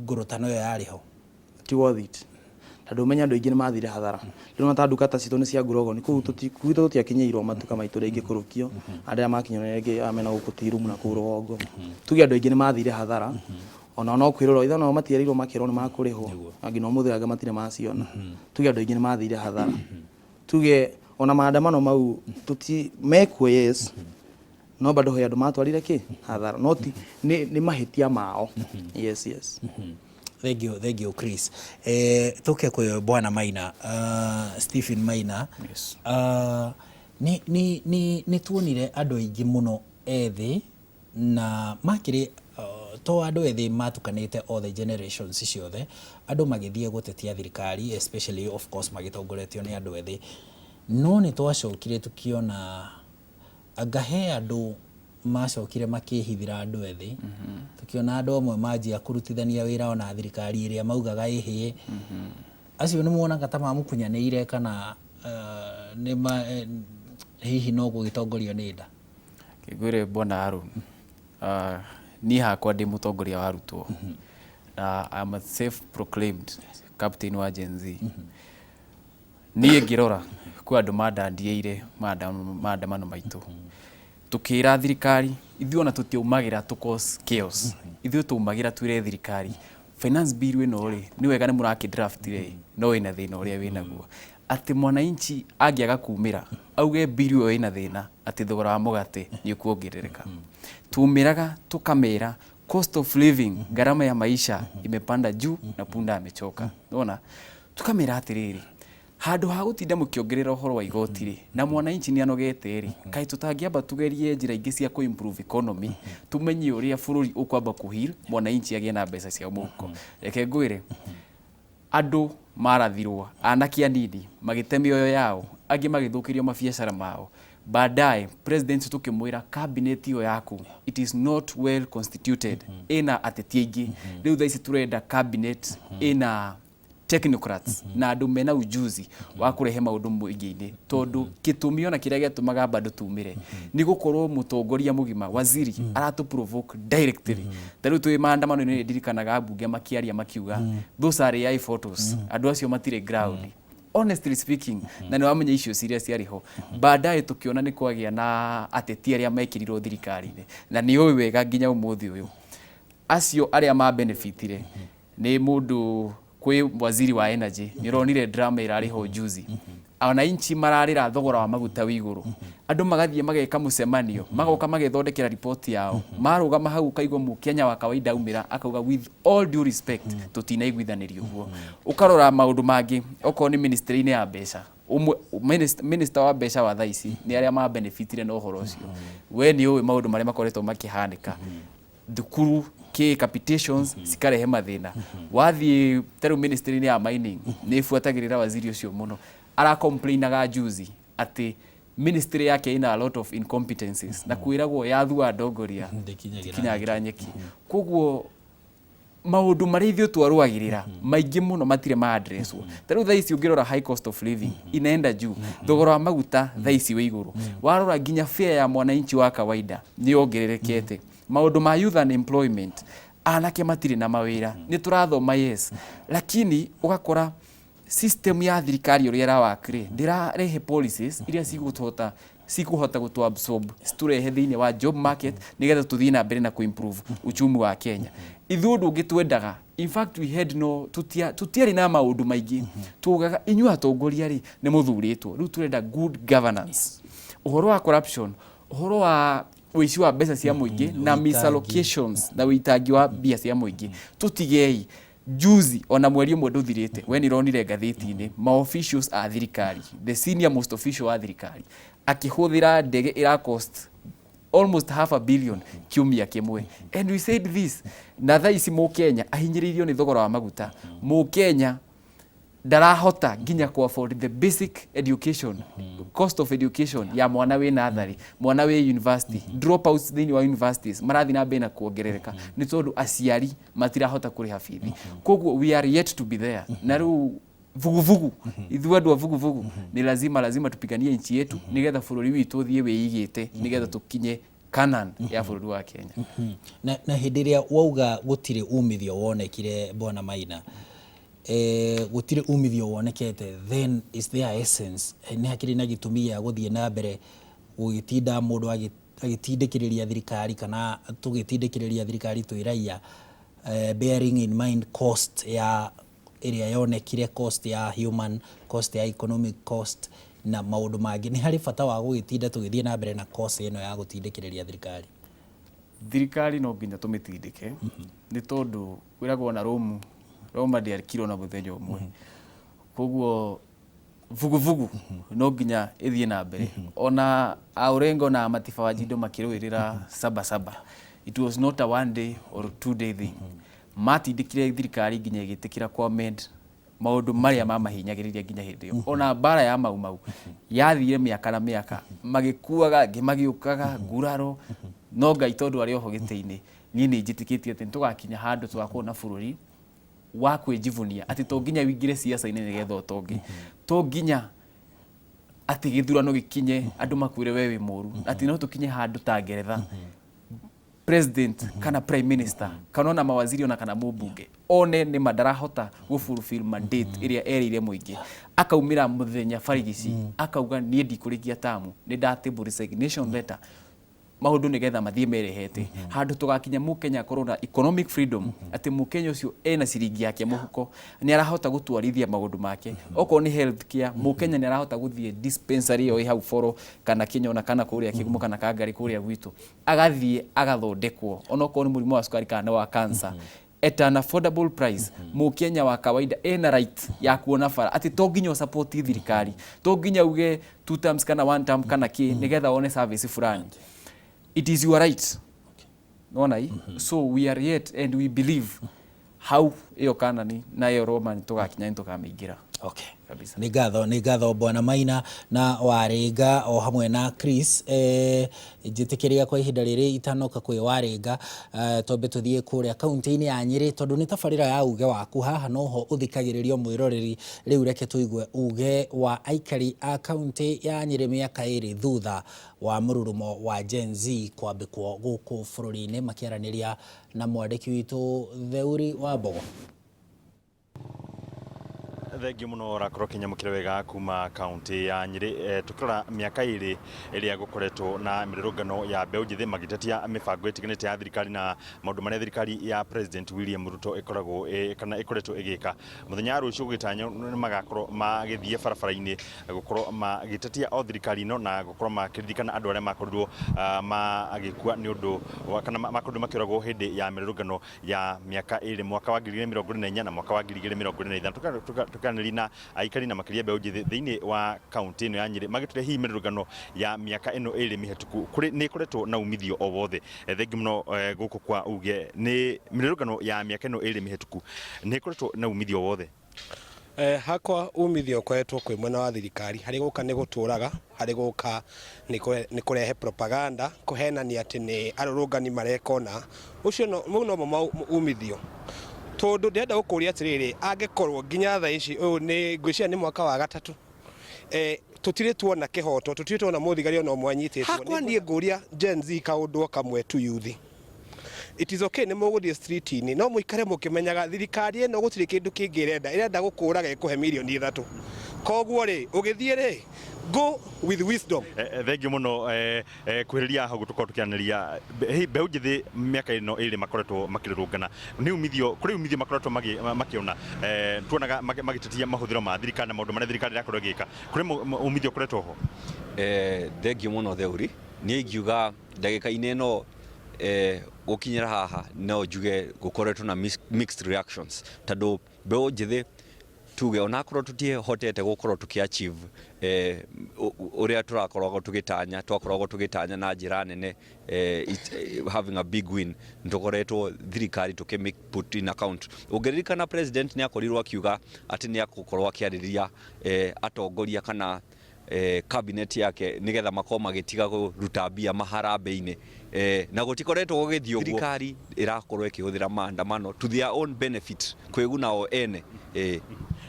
ngũrũtano ĩyo yarĩ ho? Ti worth it, tondũ ũmenye andũ aingĩ nĩ mathire hathara. Rĩu ona ta nduka ta citũ nĩ cia ngurogoni, kũu gwitũ tũtiakinyĩirwo matuka maitũ rĩngĩ kũrũkio, arĩa makinyĩrwo nĩ rĩngĩ aya mena gũkũ Tirumu na kũu rũgongo. Tuge andũ aingĩ nĩ mathire hathara, onao no kwĩrorwo, ithe onao matierĩirwo makerwo nĩ makũrĩhwo, na nginya ũmũthĩ angĩ matirĩ maciona. Tuge andũ aingĩ nĩ mathire hathara. Tuge ona maandamano mau tũti mekuo, yes, no bado he andũ matwarire kĩ hathara, no ti nĩ mahĩtia mao. Yes. Thank you, thank you, Chris. Tuke kwĩ Bwana Maina, Stephen Maina. Yes. Nĩ tuonire andũ aingĩ mũno ethĩ na makĩrĩ to andũ ethĩ, matukanĩte all the generations ciothe, andũ magĩthiĩ gũtetia thirikari, especially of course magĩtongoretio nĩ andũ ethĩ, no nĩ twacokire tukiona anga he andũ macokire makĩhithĩra andũ ethĩ, tukiona andũ amwe manjia kũrutithania wĩra ona thirikari ĩrĩa maugaga ĩhĩe. Acio nĩ muonaga ta mamũkunyanĩire kana nĩ ma, hihi no gũgĩtongorio nĩ nda? Ngwĩre Bwana Aaron, niĩ hakwa ndĩ mũtongoria wa arutwo na I'm a self proclaimed captain wa Gen Z. Niĩ ngĩrora kwĩ andũ mandandiĩire maandamano maitũ, tũkĩra thirikari ithuĩ ona tũtiaumagĩra tũ cause chaos, ithuĩ twaumagĩra twĩre thirikari finance bill ĩno rĩ, nĩ wega nĩ mũrakĩ draft rĩ, no ĩna thĩna ũrĩa wĩnaguo, atĩ mwananchi angĩaga kumĩra auge bill ĩyo ĩna thĩna, atĩ thogora wa mũgate nĩ ũkuongerereka. Tumĩraga tũkamera cost of living, gharama ya maisha imepanda juu na punda amechoka. Ona tukamera atĩrĩrĩ, handũ ha gũtinda mũkĩongerera ũhoro wa igoti rĩ, na mwananchi nĩ anogete rĩ, kaĩ tũtangĩamba tugerie njĩra ingĩ cia kũ improve economy, tumenye ũrĩa bũrũri ũkwamba kũ heal, mwananchi agĩe na mbeca cia mũhuko. Reke ngwĩre, andũ marathirwo, anake anini magĩte mĩoyo yao, angĩ magĩthũkĩrio mabiacara mao. Baadaye president tũkĩmwĩra cabinet ĩyo yaku, it is not well constituted, ĩna ateti aingĩ. Rĩu thaa ici tũrenda cabinet ĩna technocrats na andũ mena ujuzi wa kũrehe maũndũ mũingĩ-inĩ, tondũ gĩtũmi ona kĩrĩa gĩatũmaga bado tumĩre nĩ gũkorwo mũtongoria mũgima waziri aratũ provoke directly. Ta rĩu twĩ maandamano-inĩ, ndirikanaga ambunge makĩaria makiuga those are AI photos, andũ acio matirĩ ground, honestly speaking, na nĩ wamenya icio ciria ciarĩ ho. Baadaye tũkĩona nĩ kwagĩa na ateti arĩa mekĩrirwo thirikari-inĩ, na nĩ ũĩ wega nginya ũmũthĩ ũyũ acio arĩa ma benefitire nĩ mũndũ kwĩ waziri wa energy. Nĩ ũronire drama ĩrarĩ ho juzi, wananchi mararĩra thogora wa maguta wĩ igũrũ, andũ magathiĩ mageka mũcemanio, magoka magethondekera riboti yao, marũgama hau, ũkaigua mũkenya wa kawaida aumĩra akauga, "With all due respect, tũtinaiguithanĩrio ũguo." Ũkarora maũndũ mangĩ, okorwo nĩ ministry-inĩ ya mbeca, ũmwe minister wa mbeca wa thaa ici nĩ arĩa ma benefitire na ũhoro ũcio. We nĩ ũĩ maũndũ marĩa makoretwo makĩhanĩka thukuru kĩ capitations cikarehe mathĩna. Wathiĩ ta rĩu ministry-inĩ ya mining, nĩ ĩbuatagĩrĩra waziri ũcio mũno, aracomplainaga juzi atĩ ministry yake ina a lot of incompetencies, na kwĩragwo yathua ndongoria ndĩkinyagĩra nyeki. Koguo maũndũ marĩa ithuĩ twarũagĩrĩra maingĩ mũno matirĩ ma addresswo. Ta rĩu thaa ici ũngĩrora, high cost of living inaenda juu, thogora wa maguta thaa ici wĩ igũrũ, warora nginya fare ya mwananchi wa kawaida nĩ yongererekete. Maũndũ ma youth unemployment, anake matirĩ na mawĩra, nĩ tũrathoma, yes, lakini ũgakora system ya thirikari ũrĩa ĩrawak rĩ, ndĩrarehe policies iria cikũhota gũtũ absorb, citũrehe thĩinĩ wa job market nĩgetha tũthiĩ na mbere na kũ-improve uchumi wa Kenya. Ithuĩ ũndũ ũngĩ twendaga, in fact we had no tũtiarĩ na maũndũ maingĩ, tugaga inyuĩ atongoria rĩ, nĩ mũthurĩtwo, rĩu tũrenda good governance, ũhoro wa corruption, ũhoro wa ũici wa mbeca cia mũingĩ na misallocations na ũitangi wa mbia cia mũingĩ tũtigei. Juzi ona mweri ũmwe ndũthirĩte, we nĩ ũronire ngathĩti-inĩ ma officials a thirikari, the senior most official wa thirikari akĩhũthĩra ndege ĩra cost almost half a billion kiumia kĩmwe, and we said this. Na thaa ici mũkenya ahinyĩrĩirio nĩ thogora wa maguta, mũkenya Ndarahota nginya ku afford the basic education, cost of education ya mwana wĩ nathari, mwana wĩ university. Dropouts thĩinĩ wa universities marathiĩ na mbere na kuongerereka nĩ tondũ aciari matirahota kũrĩha bithi. Koguo we are yet to be there. Na rĩu vuguvugu, ithuĩ andũ a vuguvugu, nĩ lazima lazima tupiganie nchi yetu nĩgetha bũrũri witũ ũthiĩ wĩigĩte, nĩgetha tũkinye Canaan ya bũrũri wa Kenya. Na hĩndĩ ĩrĩa wauga gũtirĩ umithio wonekire, Bwana Maina, gũtirĩ umithio wonekete, then is there essence, nĩ hakĩrĩ na gĩtũmi gĩa gũthiĩ na mbere gũgĩtinda mũndũ agĩtindĩkĩrĩria thirikari kana tũgĩtindĩkĩrĩria thirikari twĩ raia, bearing in mind cost ya ĩrĩa yonekire, cost ya human cost, ya economic cost na maũndũ mangĩ? Nĩ harĩ bata wa gũgĩtinda tũgĩthiĩ na mbere na cost ĩno ya gũtindĩkĩrĩria thirikari? Thirikari no nginya tũmĩtindĩke, nĩ tondũ kwĩragwo na Rome, Roma ndĩakirwo na mũthenya ũmwe. Koguo vuguvugu no nginya ĩthiĩ na mbere. Ona Aurengo na Matiba Wanjindo makĩrũĩrĩra saba saba, it was not a one day or 2 day thing. Matindĩkire thirikari nginya ĩgĩtĩkĩra ku amend maũndũ marĩa mamahinyagĩrĩria nginya hĩndĩ ĩyo. Ona mbara ya Mau Mau yathire mĩaka na mĩaka, magĩkuaga, angĩ magĩũkaga nguraro, no Ngai tondũ arĩ oho gĩtĩ-inĩ, niĩ nĩ njĩtĩkĩtie atĩ nĩ tũgakinya handũ tũgakorwo na bũrũri wa kwĩjivunia, atĩ to nginya wĩingĩre siasa-inĩ nĩgetha ũtonge, to nginya atĩ gĩthurano gĩkinye andũ makwĩre we wĩ mũru, atĩ no tũkinye handũ ta Ngeretha, president kana prime minister kana ona mawaziri ona kana mũmbunge one nĩ ma ndarahota gũ fulfill mandate ĩrĩa erĩire mũingĩ, akaumĩra mũthenya barigici akauga, "Niĩ ndikũrĩkia tamu, nĩ ndatable resignation letter," maũndũ nĩgetha mathiĩ merehete handũ tũgakinya mũkenya akorwo na economic freedom, atĩ mũkenya ũcio ena ciringi yake mũhuko, nĩ arahota gũtwarithia maũndũ make. Okorwo nĩ health care, mũkenya nĩ arahota gũthiĩ dispensary ĩyo ĩ hau boro kana Kĩnyona kana kũrĩa Kĩgumo kana Kangarĩ kũrĩa gwitũ, agathiĩ agathondekwo onokorwo nĩ mũrimũ wa cukari kana nĩ wa cancer at an affordable price. Mũkenya wa kawaida ena right ya kuona bara, atĩ to nginya ũsupport thirikari, to nginya uge two terms kana one term kana kĩ nĩgetha wone service fulani. It is your right, nona i. So we are yet and we believe hau ĩyo Kanani na ĩyo Roma nĩ tũgakinya, nĩ tũkamĩingĩra. Kabisa. Nĩ ngatho, nĩ ngatho Bwana Maina na Warĩnga o hamwe na Chris. Njĩtĩkĩria kwa ihinda rĩrĩ itanoka kwĩ Warĩnga, twambe tũthiĩ kũrĩa kaunti-inĩ ya Nyĩrĩ, tondũ nĩ tabarĩra ya Uge Waku, haha noho ũthikagĩrĩrio mwĩroreri. Rĩu reke tũigue uge wa aikari a kaunti ya Nyĩrĩ mĩaka 2 thutha wa mũrurumo wa Gen Z kwambĩkwo gũkũ bũrũri-inĩ, makĩaranĩria na mwandĩki witũ Theuri wa Mbogo. Thengiũ mũno, ũrakorwo ũkĩnyamũkĩra wega kuma kaunti ya Nyĩrĩ. Tũkĩrora mĩaka 2 ĩrĩa gũkoretwo na mĩrũrũngano ya mbeũ njĩthĩ magĩtetia mĩbango ĩtiganĩte ya thirikari na maũndũ marĩa thirikari ya President William Ruto ĩkoragwo kana ĩkoretwo ĩgĩka, mũthenya wa rũciũ gũgĩtanywo nĩ magakorwo magĩthiĩ barabara-inĩ gũkorwo magĩtetia o thirikari ĩno na gũkorwo makĩririkana andũ arĩa makorirwo magĩkua nĩ ũndũ kana makorirwo makĩũragwo hĩndĩ ya mĩrũrũngano ya mĩaka 2, mwaka wa 2024 na mwaka wa 2025. Tũkaranĩria na aikari na makĩria mbeũ njĩthĩ thĩinĩ wa kaunti ĩno ya Nyĩrĩ magĩtũre hihi mĩrũrũngano ya mĩaka ĩno 2 mĩhetũku kũrĩ nĩ ĩkoretwo na umithio o wothe. Thengiũ mũno. Gũkũ kwa uge nĩ mĩrũrũngano ya mĩaka ĩno 2 mĩhetũku nĩ ĩkoretwo na umithio wothe? Hakwa umithio ũkoretwo kwĩ mwena wa thirikari, harĩ gũka nĩ gũtũraga, harĩ gũka nĩ kũrehe propaganda, kũhenania atĩ nĩ arũrũngani mareka ũna. Ũcio no mau nomo umithio, tondũ ndĩrenda gũkũria atĩrĩrĩ, angĩkorwo nginya thaa ici ũyũ nĩ ngwĩciria nĩ mwaka wa gatatũ, tũtirĩ tuona kĩhoto, tũtirĩ tuona mũthigari ona ũmwe anyitĩtwo. Hakwa niĩ ngũria Gen Z kaũndũ o kamwe tu, youth, it is okay nĩ mũgũthiĩ street-inĩ, no mũikare mũkĩmenyaga thirikari ĩno gũtirĩ kĩndũ kĩngĩ ĩrenda, ĩrenda gũkũraga ĩkũhe mirioni 3. Koguo rĩ, ũgĩthiĩ rĩ, go with wisdom. Thengiũ mũno. Kwĩrĩria hau tũkorwo tũkĩanĩria mbeũ njĩthĩ mĩaka ĩno 2 makoretwo makĩrũrũngana, nĩ umithio kũrĩ umithio makoretwo makĩona? Tuonaga magĩtetia mahũthĩro ma thirikari na maũndũ marĩa thirikari ĩrakorwo ĩgĩka, kũrĩ umithio ũkoretwo ho? Thengiũ mũno Theuri. Niĩ ingiuga ndagĩka-inĩ ĩno, gũkinyĩra haha, no njuge gũkoretwo na mixed reactions, tondũ mbeũ njĩthĩ Tuge onakorwo tũtihotete gũkorwo tũkĩ achieve ũrĩa tũrakoragwo tũgĩtanya, twakoragwo tũgĩtanya na njĩra nene, having a big win, nĩtũkoretwo thirikari tũkĩ put in account. Ũngĩririkana president nĩ akorirwo akiuga atĩ nĩ agũkorwo akĩarĩrĩria atongoria kana cabinet yake nigetha makorwo magĩtiga kũruta mbia maharambĩ-inĩ, na gũtikoretwo gũgĩthiĩ ũguo. Thirikari ĩrakorwo ĩkĩhũthĩra maandamano to their own benefit, kwĩguna o ene.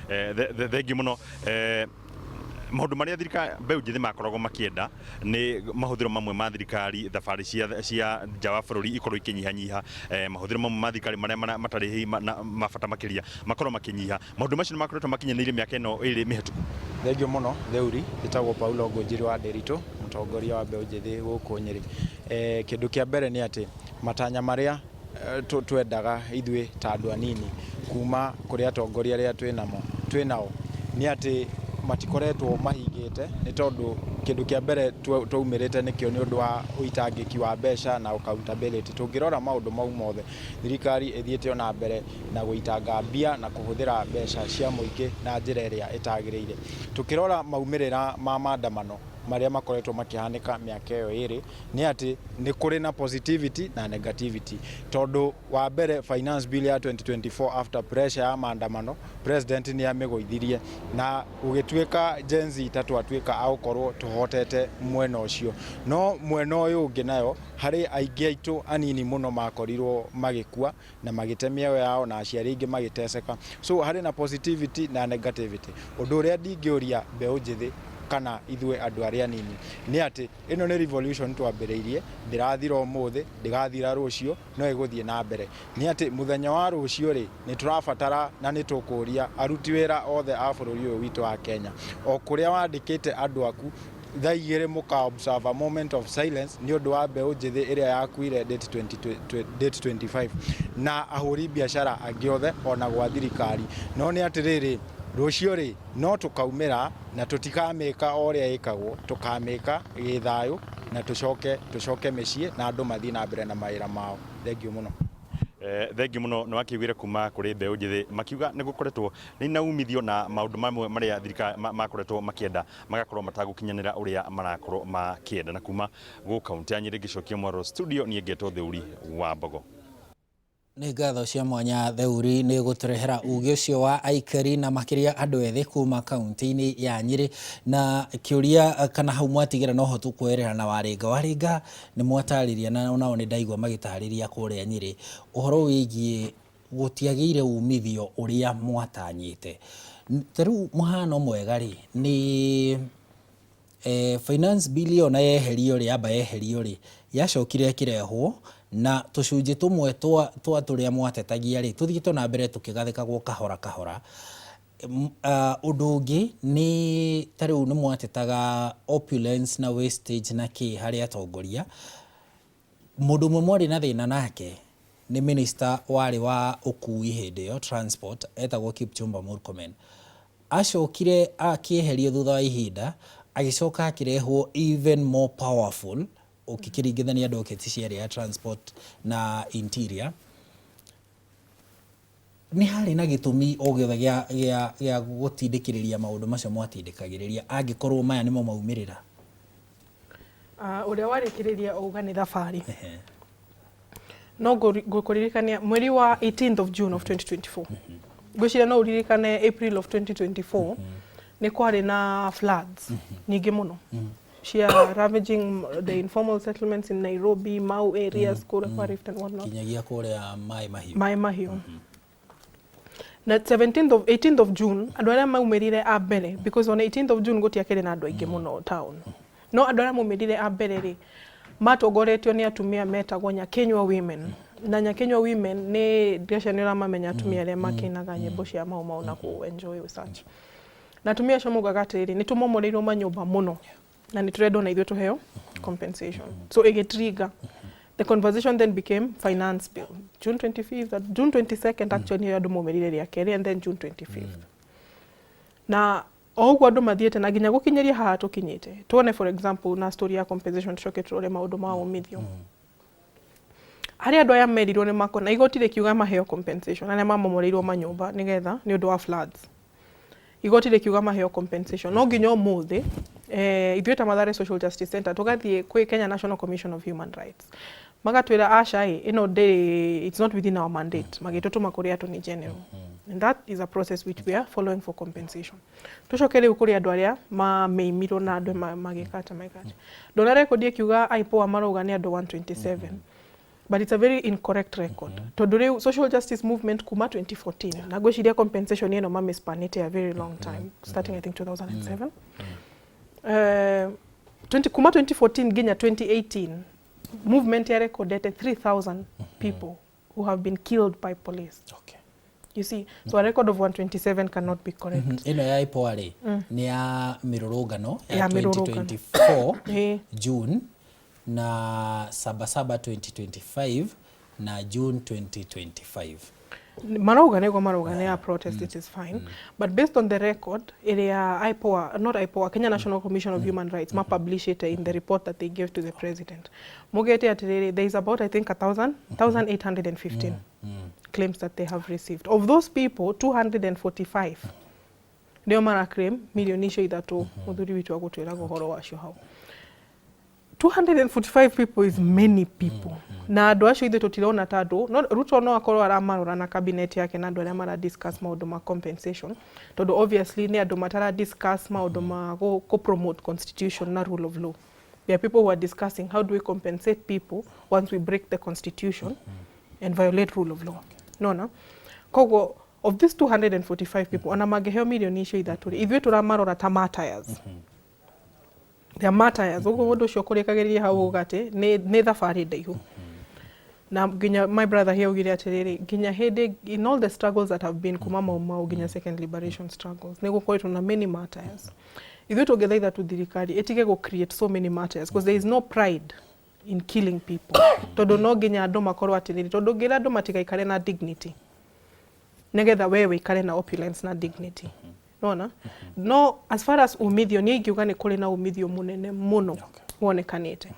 Thengiũ mũno. Maũndũ marĩa thirikari, mbeũ njĩthĩ makoragwo makĩenda nĩ mahũthĩro mamwe ma thirikari, thabarĩ cia nja wa bũrũri ikorwo ikĩnyihanyiha, mahũthĩro mamwe ma thirikari marĩa matarĩ hihi na mabata makĩria makorwo makĩnyiha. Maũndũ macio nĩ makoretwo makinyanĩire mĩaka ĩno 2 mĩhetũku? Thengiũ mũno Theuri, njĩtagwo Paulo Ngũnjiri wa Ndĩritũ, mũtongoria wa mbeũ njĩthĩ gũkũ Nyĩrĩ. Kĩndũ kĩa mbere nĩ atĩ matanya marĩa twendaga ithuĩ ta andũ anini kuma kũrĩ atongoria arĩa twĩnao nĩ atĩ matikoretwo mahingĩte, nĩ tondũ kĩndũ kĩa mbere twaumĩrĩte nĩkĩo nĩ ũndũ wa ũitangĩki wa mbeca na accountability. Tũngĩrora maũndũ mau mothe, thirikari ĩthiĩte ona mbere na gũitanga mbia na kũhũthĩra mbeca cia mũingĩ na njĩra ĩrĩa ĩtagĩrĩire. Tũkĩrora maumĩrĩra ma maandamano marĩa makoretwo makĩhanĩka mĩaka ĩyo 2, nĩ atĩ nĩ kũrĩ na positivity na negativity, tondũ wa mbere, finance bill ya 2024, after pressure ya maandamano, president nĩ amĩgũithirie na gũgĩtuĩka Gen Z ta twatuĩka a gũkorwo tũhotete mwena ũcio. No mwena ũyũ ũngĩ nayo, harĩ aingĩ aitũ anini mũno makorirwo magĩkua na magĩte mĩoyo yao na aciari aingĩ magĩteceka. So harĩ na positivity na negativity. Ũndũ ũrĩa ndingĩũria mbeũ njĩthĩ kana ithuĩ andũ arĩa anini nĩ atĩ ĩno nĩ revolution twambĩrĩirie, ndĩrathira ũmũthĩ, ndĩgathira rũciũ, no ĩgũthiĩ na mbere. Nĩ atĩ mũthenya wa rũciũ rĩ, nĩ tũrabatara na nĩ tũkũria aruti wĩra othe a bũrũri ũyũ witũ wa Kenya, o kũrĩa wandĩkĩte andũ aku, thaa 2 mũka observe a moment of silence nĩ ũndũ wa mbeũ njĩthĩ ĩrĩa yakuire date 20, date 25 na ahũri biacara angĩ othe ona gwa thirikari. No nĩ atĩrĩrĩ, rũciũ rĩ, no tũkaumĩra na tũtikamĩka o ũrĩa ĩkagwo, tũkamĩka gĩthayũ na tũcoke mĩciĩ na andũ mathiĩ na mbere na mawĩra mao. Thengiũ mũno. Thengiũ mũno. Nĩ wakĩiguire kuma kũrĩ mbeũ njĩthĩ makiuga nĩ gũkoretwo nĩ na umithio na maũndũ mamwe marĩa thirikari makoretwo makĩenda magakorwo matagũkinyanĩra ũrĩa marakorwo makĩenda. Na kuma gũ kaunti ya Nyĩrĩ, ngĩcokia mwaro studio, niĩ ngetwo Theuri wa Mbogo. Nĩ ngatho cia mwanya Theuri nĩ gũtũrehera uge ũcio wa aikari na makĩria andũ ethĩ kuma kaunti-inĩ ya Nyĩrĩ. Na kĩũria kana hau mwatigĩra no ho tũkwoerera na Warĩnga nĩ mwatarĩria, na onao nĩ ndaigua magĩtarĩria kũrĩa Nyĩrĩ ũhoro wĩgiĩ gũtiagĩire umithio ũrĩa mwatanyĩte. Ta rĩu mũhano mwega rĩ, nĩ finance bill ona yeherio rĩ, yamba yeherio rĩ, yacokire ĩkĩrehwo na tũcunjĩ tũmwe twa tũrĩa mwatetagia rĩ, tũthiĩte na mbere tũkĩgathĩkagwo kahora kahora. Ũndũ ũngĩ nĩ ta rĩu nĩ mwatetaga opulence na wastage na kĩ harĩ atongoria. Mũndũ ũmwe mwarĩ na thĩna nake nĩ minister warĩ wa ũkui hĩndĩ ĩyo, transport, etagwo Kipchumba Murkomen. Acokire akĩeherio thutha wa ihinda, agĩcoka akĩrehwo even more powerful ũkĩkĩringithania docket ciarĩ ya transport na interior. Nĩ harĩ na gĩtũmi o gĩothe gĩa gũtindĩkĩrĩria maũndũ macio mwatindĩkagĩrĩria angĩkorwo maya nĩmo maumĩrĩra? Ũrĩa warĩkĩrĩria uga nĩ thabarĩ, no ngũkũririkania mweri wa 18th of June of 2024, ngwĩciria no ũririkane April of 2024 nĩ kwarĩ na floods nyingĩ mũno cia ravaging the informal settlements in Nairobi, Mau areas, kũrĩa kwa Rift and whatnot. Kinyagia kũrĩa Maĩ Mahiũ. Maĩ Mahiũ. Na 17th of 18th of June, andũ arĩa maumĩrire a mbere, because on 18th of June gũtiakĩrĩ na andũ aingĩ mũno town, no andũ arĩa maumĩrire a mbere rĩ, matongoretio nĩ atumia metagwo Nyakinyua Women. Na Nyakinyua Women nĩ ndĩrecia nĩ ũramamenya, atumia arĩa makĩinaga nyĩmbo cia Mau Mau na kũ enjoy such. Na atumia acio maugaga atĩrĩrĩ, nĩ tũmomoreirwo manyũmba mũno na nĩ tũrenda ona ithuĩ tũheo compensation. So ĩgĩtrigger the conversation, then became finance bill June 25th, June 22nd actually nĩyo andũ maumĩrire rĩa kerĩ, and then June 25th. Na o ũguo andũ mathiĩte na nginya gũkinyĩria haha tũkinyĩte, tuone for example na story ya compensation, tũcoke tũrore maũndũ ma umithio. Harĩ andũ aya merirwo nĩ makona igoti rĩkiuga maheo compensation, arĩa mamomoreirwo manyũmba nĩgetha nĩ ũndũ wa floods. Igoti rĩkiuga maheo compensation. No nginya ũmũthĩ ithuĩ ta Mathare Social Justice Center tũgathiĩ kwĩ Kenya National Commission of Human Rights, magatwĩra aca ĩ, ĩno ndĩrĩ, it's not within our mandate, magĩtũtũma kũrĩ Attorney General, and that is a process which we are following for compensation. Tũcoke rĩu kũrĩ andũ arĩa mamĩimirwo na andũ magĩka atĩa, magĩka atĩa. Ndona record ĩkiuga IPOA marauga nĩ andũ 127, but it's a very incorrect record, tondũ rĩu social justice movement kuma 2014, na ngwĩciria compensation ĩno mamĩspanĩte a very long time, starting I think 2007, 20, kuma 2014 nginya 2018, movement ya recordete 3000 people who have been killed by police. You see, so a record of 127 cannot be correct. Ĩno ya IPOA rĩ, nĩ ya mĩrũrũngano ya Ya mĩrũrũngano. 2024 June na Sabasaba 2025 na June 2025. Marauga nĩguo marauga nĩ ya protest, it is fine, but based on the record ĩrĩa IPOA, not IPOA, Kenya National Commission of Human Rights mapublishĩte in the report that they gave to the president, mugete atĩrĩrĩ, there is about, I think, 1000 1815 claims that they have received. Of those people, 245 nĩo mara claim milioni icio ithatũ mũthuri witũ agũtwĩraga ũhoro wacio hau. 245 people is many people, na andũ acio ithuĩ tũtirona ta andũ no, Ruto no akorwo aramarora na cabinet yake na andũ arĩa mara discuss maũndũ ma compensation, tondũ obviously nĩ andũ matara discuss maũndũ ma go promote constitution na rule of law. There are people who are discussing how do we compensate people once we break the constitution and violate rule of law. Nona koguo of these 245 people, ona mangĩheo milioni icio ithatũ rĩ, ithuĩ tũramarora ta martyrs. They are martyrs. Ũguo ũndũ ũcio kũrĩkagĩrĩria hau uga atĩ nĩ thabarĩ ndaihu, na nginya my brother here augire atĩrĩrĩ, nginya hĩndĩ in all the struggles that have been kuma Mau Mau nginya second liberation struggles, nĩ gũkoretwo na many martyrs. Ithuĩ tũngĩthaitha tu thirikari ĩtige gũ create so many martyrs, because there is no pride in killing people, tondũ no nginya andũ makorwo atĩrĩrĩ, tondũ ũngĩra andũ matigaikare na dignity nĩgetha we wĩikare na opulence na dignity, nona no as far as umithio, niĩ ingiuga nĩ kũrĩ na umithio mũnene mũno wonekanĩte.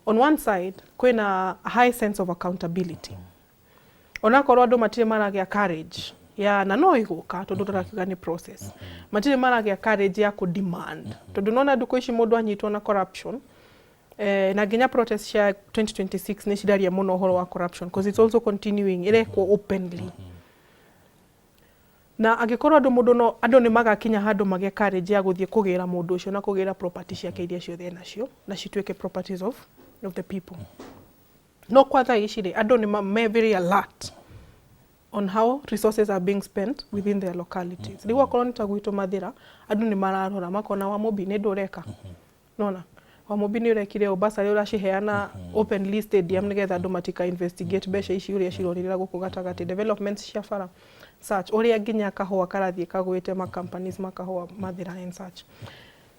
On one side kwĩna a high sense of accountability, onakorwo andũ matirĩ maragĩa courage ya, na no ĩgũka tondũ tũrakiuga nĩ process, matirĩ maragĩa courage ya kũ demand, tondũ nona ndukũ ici mũndũ anyitwo na corruption, na nginya protest cia 2026 nĩ ciraria mũno ũhoro wa corruption, because it's also continuing, ĩrekwo openly. Na angĩkorwo andũ mũndũ no andũ nĩ magakinya handũ magĩe courage ya gũthiĩ kũgĩra mũndũ ũcio na kũgĩra property ciake iria ciothe enacio na cituĩke properties of the people. No kwa thaa ici rĩ, andũ nĩ me very alert on how resources are being spent within their localities. Rĩu akorwo nĩ ta gwitũ Mathĩra, andũ nĩ mararora makona Wamũmbi nĩ ndũ ũreka, nona Wamũmbi nĩ ũrekire ũ bursary ũraciheana openly stadium nĩgetha andũ matika investigate mbeca ici ũrĩa cirorĩrĩra gũkũ gatagatĩ, developments cia bara such, ũrĩa nginya kahũa karathiĩ kagwĩte, ma companies ma kahũa Mathĩra and such.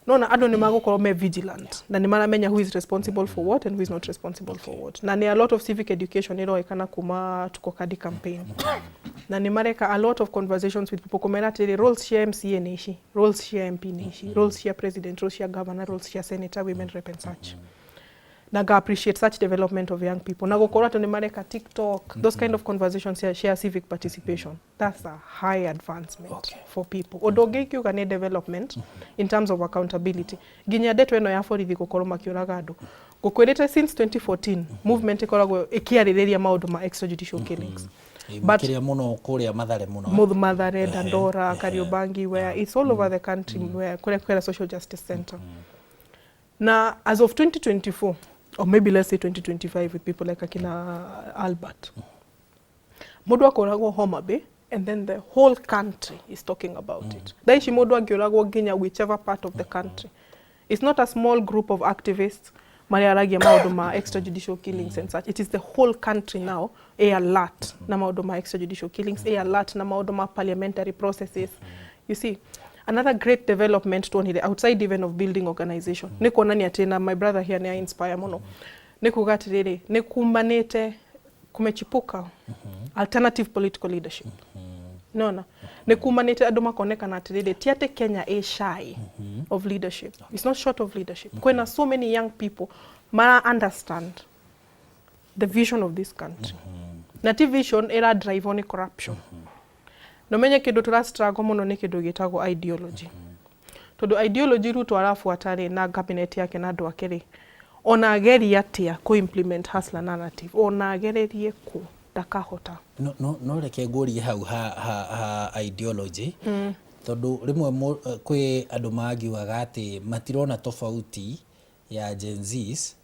Nona andũ nĩ magũkorwo me vigilant na nĩ maramenya who is responsible for what and who is not responsible for what. Na nĩ a lot of civic education ĩroekana kuma Tuko Kadi campaign, na nĩ mareka a lot of conversations with people kũmera atĩrĩ, roles cia MCA nĩ ici, roles cia MP nĩ ici, roles cia president, roles cia governor, roles cia senator, women rep and such. Na nga appreciate such development of young people na gũkorwo atĩ nĩ mareka TikTok, those kind of conversations cia civic participation. That's a high advancement for people. Ũndũ ũngĩ ingiuga nĩ development in terms of accountability, nginya ndeto ĩno ya borithi gũkorwo makĩũraga andũ. Ngũkwĩrĩte since 2014 movement ĩkoragwo ĩkĩarĩrĩria maũndũ ma extrajudicial killings. But- Makĩria mũno kũrĩa Mathare mũno. Both Mathare, Dandora, Kariobangi, where it's all over the country, where kũrĩa kwĩna social justice center. Na as of 2024, or maybe let's say 2025, with people like akina Albert, mũndũ akoragwo Homa Bay and then the whole country is talking about it. Thaa ici mũndũ angĩũragwo nginya whichever part of the country, it's not a small group of activists marĩa maũndũ ma extrajudicial killings and such. It is the whole country now a alert na maũndũ ma extrajudicial killings, a alert na maũndũ ma parliamentary processes. You see, another great development tuonire outside even of building organization nĩ kuonania atĩ, na my brother here nĩ inspire mũno, nĩ kuga atĩrĩrĩ, nĩ kumanĩte kumechipuka alternative political leadership. Nona nĩ kumanĩte andũ makonekana atĩrĩrĩ, ti atĩ Kenya ĩ shy of leadership. It's not short of leadership. Kwĩna so many young people mara understand the vision of this country, na ti vision ĩra drive nĩ corruption. Na ũmenye kĩndũ tũra struggle mũno nĩ kĩndũ gĩtagwo ideology, tondũ ideology Ruto arabuata rĩ, na cabinet yake na andũ ake rĩ, ona ageria atĩa kũ implement hustler narrative, ona agererie kũ, ndakahota. No reke ngũrie hau ha ideology, tondũ rĩmwe kwĩ andũ mangiugaga atĩ matirona tofauti ya Gen Zs,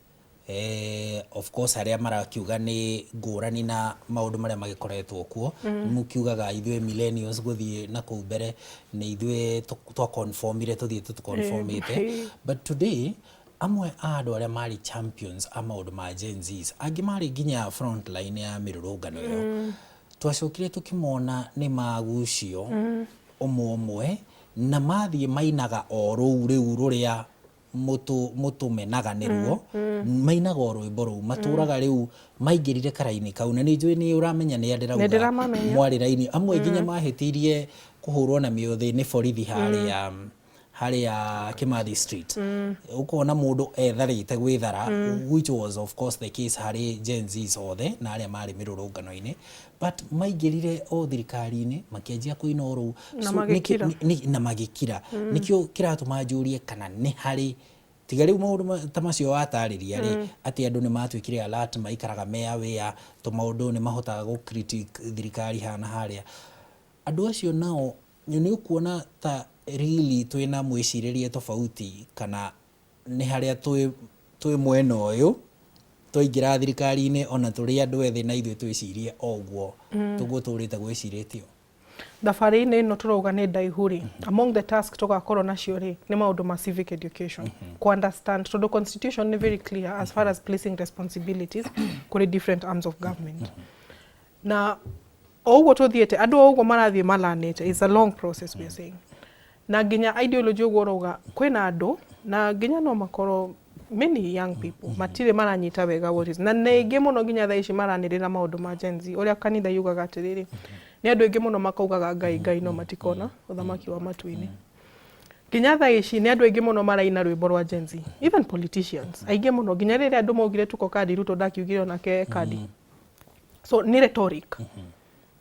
of course arĩa marakiuga nĩ ngũrani na maũndũ marĩa magĩkoretwo kuo. Mũkiugaga ithuĩ millennials gũthiĩ na kũu mbere nĩ ithuĩ twaconformire, tũthiĩte tũconformĩte, but today amwe a andũ arĩa marĩ champions a maũndũ ma Gen Zs, angĩ marĩ nginya front line ya mĩrũrũngano ĩyo, twacokire tũkĩmona nĩ magucio ũmwe ũmwe na mathiĩ mainaga o rũu rĩu rũrĩa mũtũmenaga nĩruo. Mainaga o rwĩmbo rũu matũraga rĩu maingĩrire karaini kau, na nĩ njũĩ nĩ ũramenya nĩ ndĩrauga. Nĩ ndĩramamenya. Mwarĩ raini amwe nginya mahĩtĩirie kũhũrwo na mĩũthĩ nĩ borithi harĩa Kimathi Street. Ũkona mũndũ etharĩte gwĩthara, which was of course the case harĩ Gen Zs othe na arĩa marĩ mĩrũrũngano-inĩ, but maingĩrire o thirikari-inĩ makĩanjia kũina o rũu. Na So, magĩkira. Na magĩkira. Nĩkĩo kĩratũma njũrie kana nĩ harĩ tiga rĩu maũndũ ta macio watarĩria rĩ, atĩ andũ nĩ matuĩkire alert, maikaraga me aware tũmaũndũ, nĩ mahotaga gũ critique thirikari haha na harĩa. Andũ acio nao nĩ ũkuona ta really twĩna mwĩcirĩrie tofauti, kana nĩ harĩa twĩ mwena ũyũ twaingĩra thirikari-inĩ ona tũrĩ andũ ethĩ na ithuĩ twĩcirie o ũguo tũguo tũrĩte gwĩcirĩtio? Thabarĩ-inĩ ĩno tũrauga nĩ ndaihu rĩ, among the task tũgakorwo nacio rĩ, nĩ maũndũ ma civic education, ku understand, tondũ constitution nĩ very clear as far as placing responsibilities kũrĩ different arms of government. Na o ũguo tũthiĩte, andũ o ũguo marathiĩ malanĩte, it's a long process we are saying. Na nginya ideology ũguo ũrauga, kwĩna andũ na nginya no makorwo many young people matirĩ maranyita wega what is, na nĩ aingĩ mũno nginya thaa ici maranĩrĩra maũndũ ma Gen Z. Ũrĩa kanitha yugaga atĩrĩrĩ, nĩ andũ aingĩ mũno makaugaga Ngai Ngai, no matikona ũthamaki wa matu-inĩ. Nginya thaa ici nĩ andũ aingĩ mũno maraina rwĩmbo rwa Gen Z, even politicians aingĩ mũno. Nginya rĩrĩa andũ maugire tuko kadi, Ruto ndakiugire onake kadi, so nĩ rhetoric.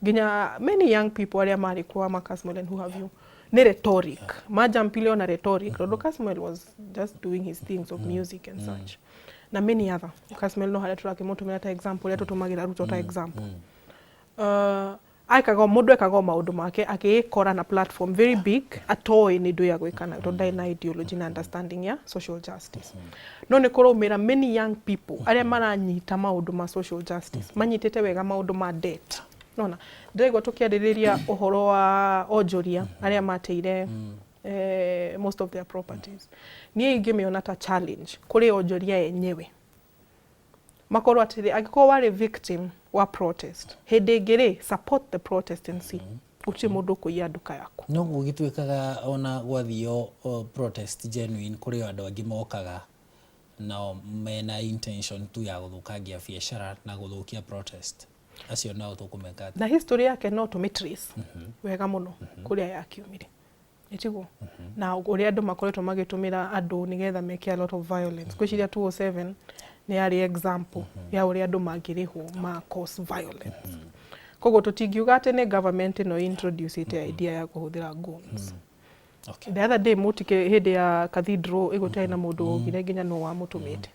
Nginya many young people arĩa marĩ kwa Kasmuel and who have you, nĩ rhetoric majampile ona rhetoric, tondũ Kasmuel was just doing his things of music and such na many other. Kasmuel no harĩa tũrakĩmũtũmĩra ta example, ũrĩa tũtũmagĩra Ruto ta example. Aikaga mũndũ ekaga o maũndũ make, akĩĩkora na platform very big atoĩ nĩ ndũ ya gwĩka nayo, tondũ ndarĩ na ideology na understanding ya social justice. No nĩ kũraumĩra many young people arĩa maranyita maũndũ ma social justice, manyitĩte wega maũndũ ma debt. Nona ndĩraigua tũkĩarĩrĩria ũhoro wa onjoria arĩa mateire most of their properties. Niĩ ingĩmĩona ta challenge kũrĩ onjoria enyewe, makorwo atĩrĩ, angĩkorwo warĩ victim wa protest hĩndĩ ĩngĩ rĩ, support the protest and see gũtirĩ mũndũ ũkũiya nduka yaku. No gũgĩtuĩkaga ona gwathio protest genuine, kũrĩ andũ angĩ mokaga nao mena intention tu ya gũthũkangia biacara na gũthũkia protest. Acio nao tũkũmeka atĩa? Na history yake no tũmĩ trace wega mũno kũrĩa yakiumire, ĩtiguo na ũrĩa andũ makoretwo magĩtũmĩra andũ nĩgetha meke a lot of violence. Ngwĩciria 207 nĩ yarĩ example ya ũrĩa andũ mangĩrĩhwo ma cause violence. Koguo tũtingiuga atĩ nĩ government ĩno introduce ĩte idea ya kũhũthĩra guns. The other day mũtike hĩndĩ ya cathedral ĩgũtarĩ na mũndũ waugire nginya no wamũtũmĩte.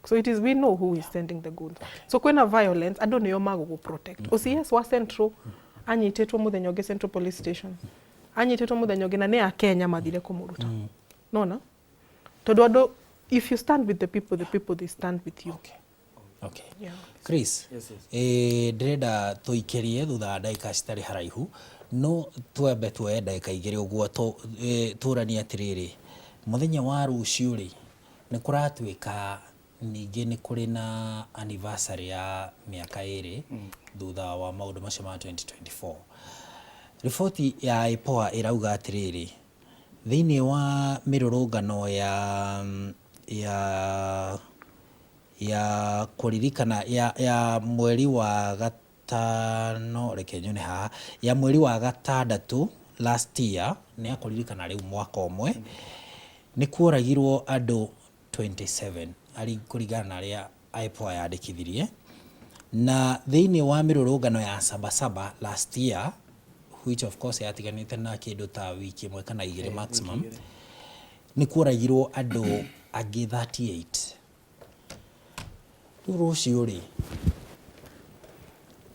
So it is, we know who is sending the goods. So kwĩna violence, andũ nĩo magũgũ protect. OCS wa Central anyitĩtwo mũthenya ũngĩ, Central Police Station anyitĩtwo mũthenya ũngĩ, na nĩ akenya mathire kũmũruta. Nona tondũ andũ, if you stand with the people, the people they stand with you. Yeah. Chris, Yes. Ndĩrenda tũikĩrie thutha wa ndagĩka citarĩ haraihu, no twambe tuoye ndagĩka 2 ũguo tũranie atĩrĩrĩ, mũthenya wa rũciũ rĩ, nĩ kũratuĩka ningĩ nĩ kũrĩ na anniversary ya mĩaka 2 thutha wa maũndũ macio ma 2024. Riboti ya IPOA ĩrauga atĩrĩrĩ, thĩinĩ wa mĩrũrũngano ya kũririkana ya mweri wa gatano, reke nyone haha, ya mweri wa gatandatũ last year, nĩ ya kũririkana rĩu mwaka ũmwe, nĩ kuoragirwo andũ 27 ari kũringana na arĩa IPOA yandĩkithirie. Na thĩinĩ wa mĩrũrũngano ya Sabasaba last year, Which of course yatiganĩte na kĩndũ ta wiki ĩmwe kana igĩrĩ maximum, nĩ kuoragirwo andũ angĩ 38. Rĩu rũciũ rĩ,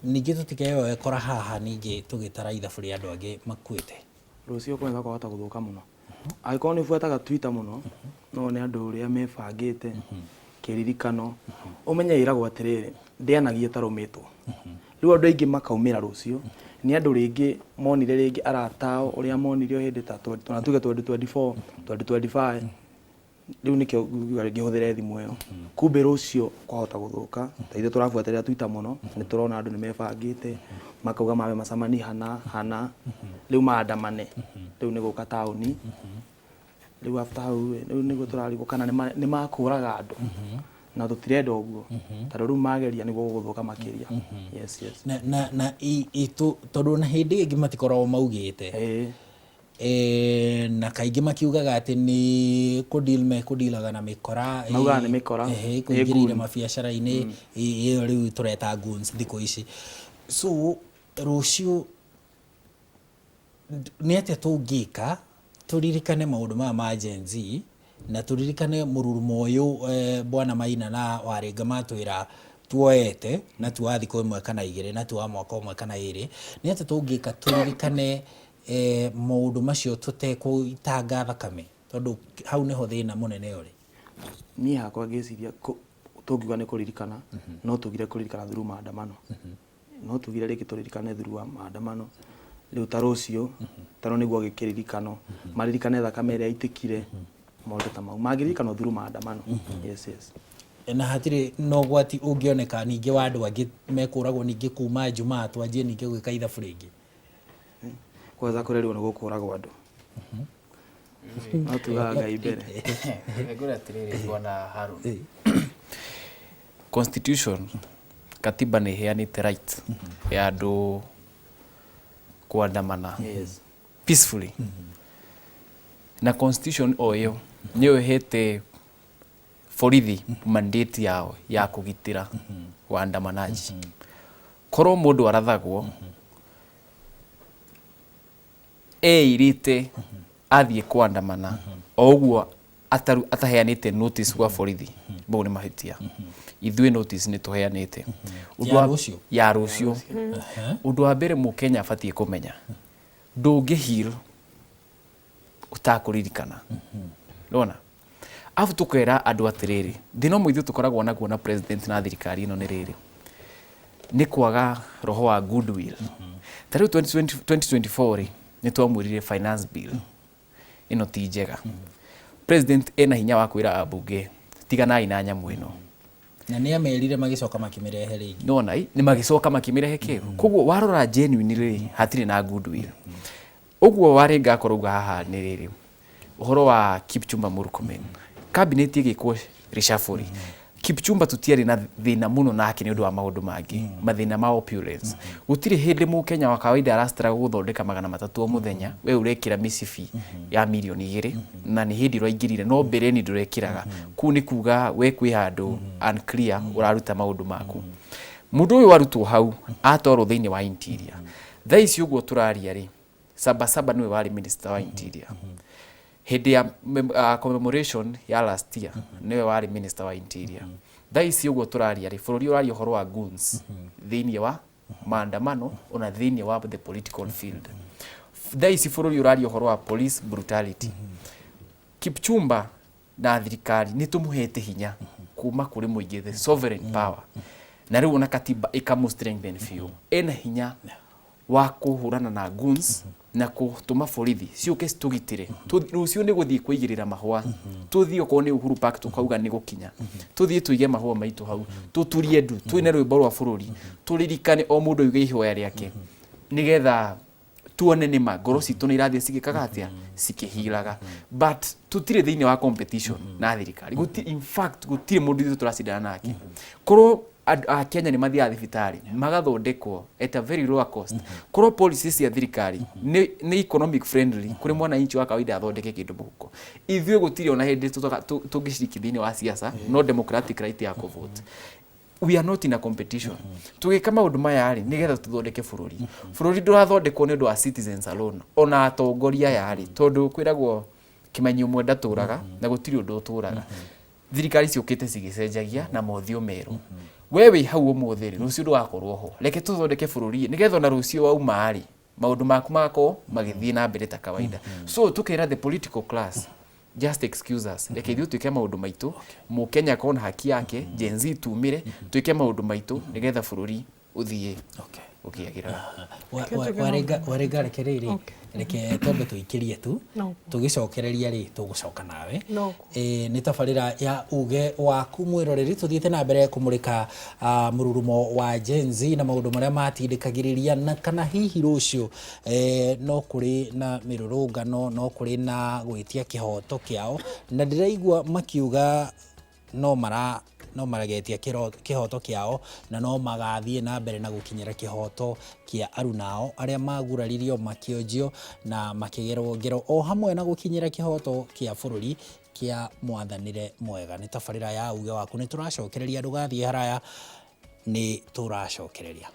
ningĩ tũtikeyoe kora haha ningĩ tũgĩtara ithabu rĩa andũ angĩ makuĩte. Rũciũ kwanza kwahota gũthũka mũno. Angĩkorwo nĩ ũbuataga Twitter mũno, no wone andũ ũrĩa mebangĩte kĩririkano. Ũmenye ĩragwo atĩrĩrĩ, ndĩanagia ĩtarũmĩtwo. Rĩu andũ aingĩ makaumĩra rũciũ, nĩ andũ rĩngĩ monire rĩngĩ arata ao ũrĩa monire o hĩndĩ ta twana tuge 2024, 2025. Rĩu nĩkĩo nguga rĩngĩ hũthĩre thimũ ĩyo. Kumbe rũciũ kwahota gũthũka, ta ithuĩ tũrabuatĩrĩra Twitter mũno, nĩ tũrona andũ nĩ mebangĩte, makauga mambe macemanie hana, hana, rĩu maandamane, rĩu nĩ gũka taũni. Rĩu after hau ĩ, rĩu nĩguo tũrarigwo kana nĩ makũraga andũ. Na tũtirenda ũguo, tondũ rĩu mageria nĩguo gũgũthũka makĩria. Yes, yes. Na, na, na i, i, tũ, tondũ na hĩndĩ ĩngĩ matikoragwo maugĩte. Na kaingĩ makiugaga atĩ nĩ kũ deal mekũdilaga na mĩkora. Maugaga nĩ mĩkora, Ehe, nĩ kũingĩrĩire goon. mabiacara-inĩ, ĩyo rĩu tũreta goons thikũ ici. So rũciũ nĩ atĩa tũngĩka tũririkane maũndũ maya ma Gen Z na tũririkane mũrurumo ũyũ Bwana Maina na Warĩnga matwĩra tuoete na ti wa thikũ ĩmwe kana igĩrĩ na ti wa mwaka ũmwe kana ĩrĩ. Nĩ atĩa tũngĩka tũririkane maũndũ macio tũtekũitanga thakame, tondũ hau nĩho thĩna mũnene ũrĩ? Niĩ hakwa ngĩciria tũngiuga nĩ kũririkana, no tugire kũririkana through maandamano. No tugire rĩngĩ tũririkane through wa maandamano. Rĩu ta rũciũ, ta rĩu nĩguo gĩkĩririkano, maririkane thakame ĩrĩa yaitĩkire, maũndũ ta mau. Mangĩririkanwo through maandamano. Yes, yes. Na hatirĩ na ũgwati ũngĩoneka ningĩ wa andũ angĩ mekũragwo ningĩ kuma Jumaa twanjie ningĩ gwĩka ithabu rĩngĩ? Kwanza kũrerwo nĩ gũkũragwo andũ. No tugaga Ngai mbere. Ngwĩra atĩrĩrĩ Bwana Harun. Constitution, katiba nĩ ĩheanĩte right ya andũ kũandamana peacefully. Na constitution o ĩyo nĩyo ĩhete borithi mandate yao ya kũgitĩra waandamanaji. Korwo mũndũ arathagwo eirĩte athiĩ kũandamana o ũguo ataheanĩte notice gwa borithi, mau nĩ mahĩtia. Ithuĩ notice nĩ tũheanĩte. Ya rũciũ? Ya rũciũ. Ũndũ wa mbere mũkenya abatiĩ kũmenya, ndũngĩ heal ũtakũririkana. Nĩwona? Arabu tũkera andũ atĩrĩrĩ, thĩna ũmwe ithuĩ tũkoragwo naguo na president na thirikari ĩno nĩ rĩrĩ, nĩ kwaga roho wa goodwill. Ta rĩu 2024 rĩ, nĩ twamwĩrire finance bill ĩno ti njega. President ena hinya wa kwĩra ambunge tiganai na nyamũ ĩno. Na nĩ amerire magĩcoka makĩmĩrehe rĩngĩ. Nĩwona ĩ, nĩ magĩcoka makĩmĩrehe kĩ? Koguo warora genuinely rĩ, hatirĩ na goodwill. Ũguo Warĩnga akorwo auga haha nĩ rĩrĩ, ũhoro wa Kipchumba Murkomen, cabinet ĩgĩkwo reshuffle, Kipchumba tũtiarĩ na thĩna mũno nake nĩ ũndũ wa maũndũ mangĩ, mathĩna ma opulence. Gũtirĩ hĩndĩ mũkenya wa kawaida ara struggle gũthondeka 300 o mũthenya, we ũrekĩra mĩcibi ya mirioni 2, na nĩ hĩndĩ ũraingĩrire, no mbere-inĩ ndũrekĩraga. Kũu nĩ kuga we kwĩ handũ unclear ũraruta maũndũ maku. Mũndũ ũyũ arutwo hau, atwarwo thĩinĩ wa interior. Thaa ici ũguo tũraria rĩ, Sabasaba nĩwe warĩ minister wa interior. Hĩndĩ ya commemoration ya last year nĩwe warĩ minister wa interior. Thaa ici ũguo tũraria rĩ, bũrũri ũraria ũhoro wa goons thĩinĩ wa maandamano ona thĩinĩ wa the political field. Thaa ici bũrũri ũraria ũhoro wa police brutality. Kipchumba na thirikari nĩ tũmũhete hinya kuma kũrĩ mũingĩ, the sovereign power, na rĩu ona katiba ĩkamũ strengthen biũ. Ena hinya wa kũhũrana na goons na kũtũma borithi ciũke citũgitĩre. Rũciũ nĩ gũthiĩ kũigĩrĩra mahũa, tũthiĩ okorwo nĩ Uhuru Park tũkauga nĩ gũkinya, tũthiĩ tũige mahũa maitũ hau, tũturie ndu, twĩne rwĩmbo rwa bũrũri, tũririkane o mũndũ auge ihoya rĩake, nĩgetha tuone nĩma ngoro citũ nĩ irathiĩ cigĩkaga atĩa, cikĩhiraga. But tũtirĩ thĩinĩ wa competition na thirikari. In fact gũtirĩ mũndũ ithuĩ tũracindana nake. Korwo andũ a Kenya nĩ mathiaga thibitarĩ magathondekwo at a very lower cost, korwo policies cia thirikari nĩ economic friendly kũrĩ mwananchi wa kawaida athondeke kĩndũ mũhuko, ithuĩ gũtirĩ ona hĩndĩ tũngĩciriki thĩinĩ wa siasa, no democratic right ya kũvote. We are not in a competition. Tũgĩka maũndũ maya rĩ, nĩgetha tũthondeke bũrũri. Bũrũri ndũrathondekwo nĩ ũndũ wa citizens alone, ona atongoria aya rĩ, tondũ kwĩragwo kĩmanyi ũmwe ndatũraga na gũtirĩ ũndũ ũtũraga. Thirikari ciũkĩte cigĩcenjagia na mothiũ merũ. We wĩ hau ũmũthĩ rĩ, rũciũ ndũgakorwo ho. Reke tũthondeke bũrũri nĩgetha ona rũciũ wauma rĩ, maũndũ maku magakorwo magĩthiĩ na mbere ta kawaida. So tũkera the political class, just excuse us, reke ithuĩ twĩke maũndũ maitũ, mũkenya akorwo na haki yake, Gen Z tumĩre, twĩke maũndũ maitũ nĩgetha bũrũri ũthiĩ ũkĩagĩraga. Warĩnga, reke rĩrĩ, reke twambe tũikĩrie tu. No. Tũgĩcokereria rĩ, tũgũcoka nawe. No. Nĩ tabarĩra ya uge waku mwĩroreri, tũthiĩte na mbere kũmũrĩka mũrurumo wa Gen Z na maũndũ marĩa matindĩkagĩrĩria, na kana hihi rũciũ no kũrĩ na mĩrũrũngano, no kũrĩ na gwĩtia kĩhoto kĩao, na ndĩraigua makiuga no mara no maragetia kĩhoto kĩao na no magathiĩ na mbere na gũkinyĩra kĩhoto kĩa arunao arĩa maguraririo, makĩonjio na makĩgerwo ngero, o hamwe na gũkinyĩra kĩhoto kĩa bũrũri kĩa mwathanĩre mwega. Nĩ tabarĩra ya uge waku, nĩ tũracokereria, ndũgathiĩ haraya, nĩ tũracokereria.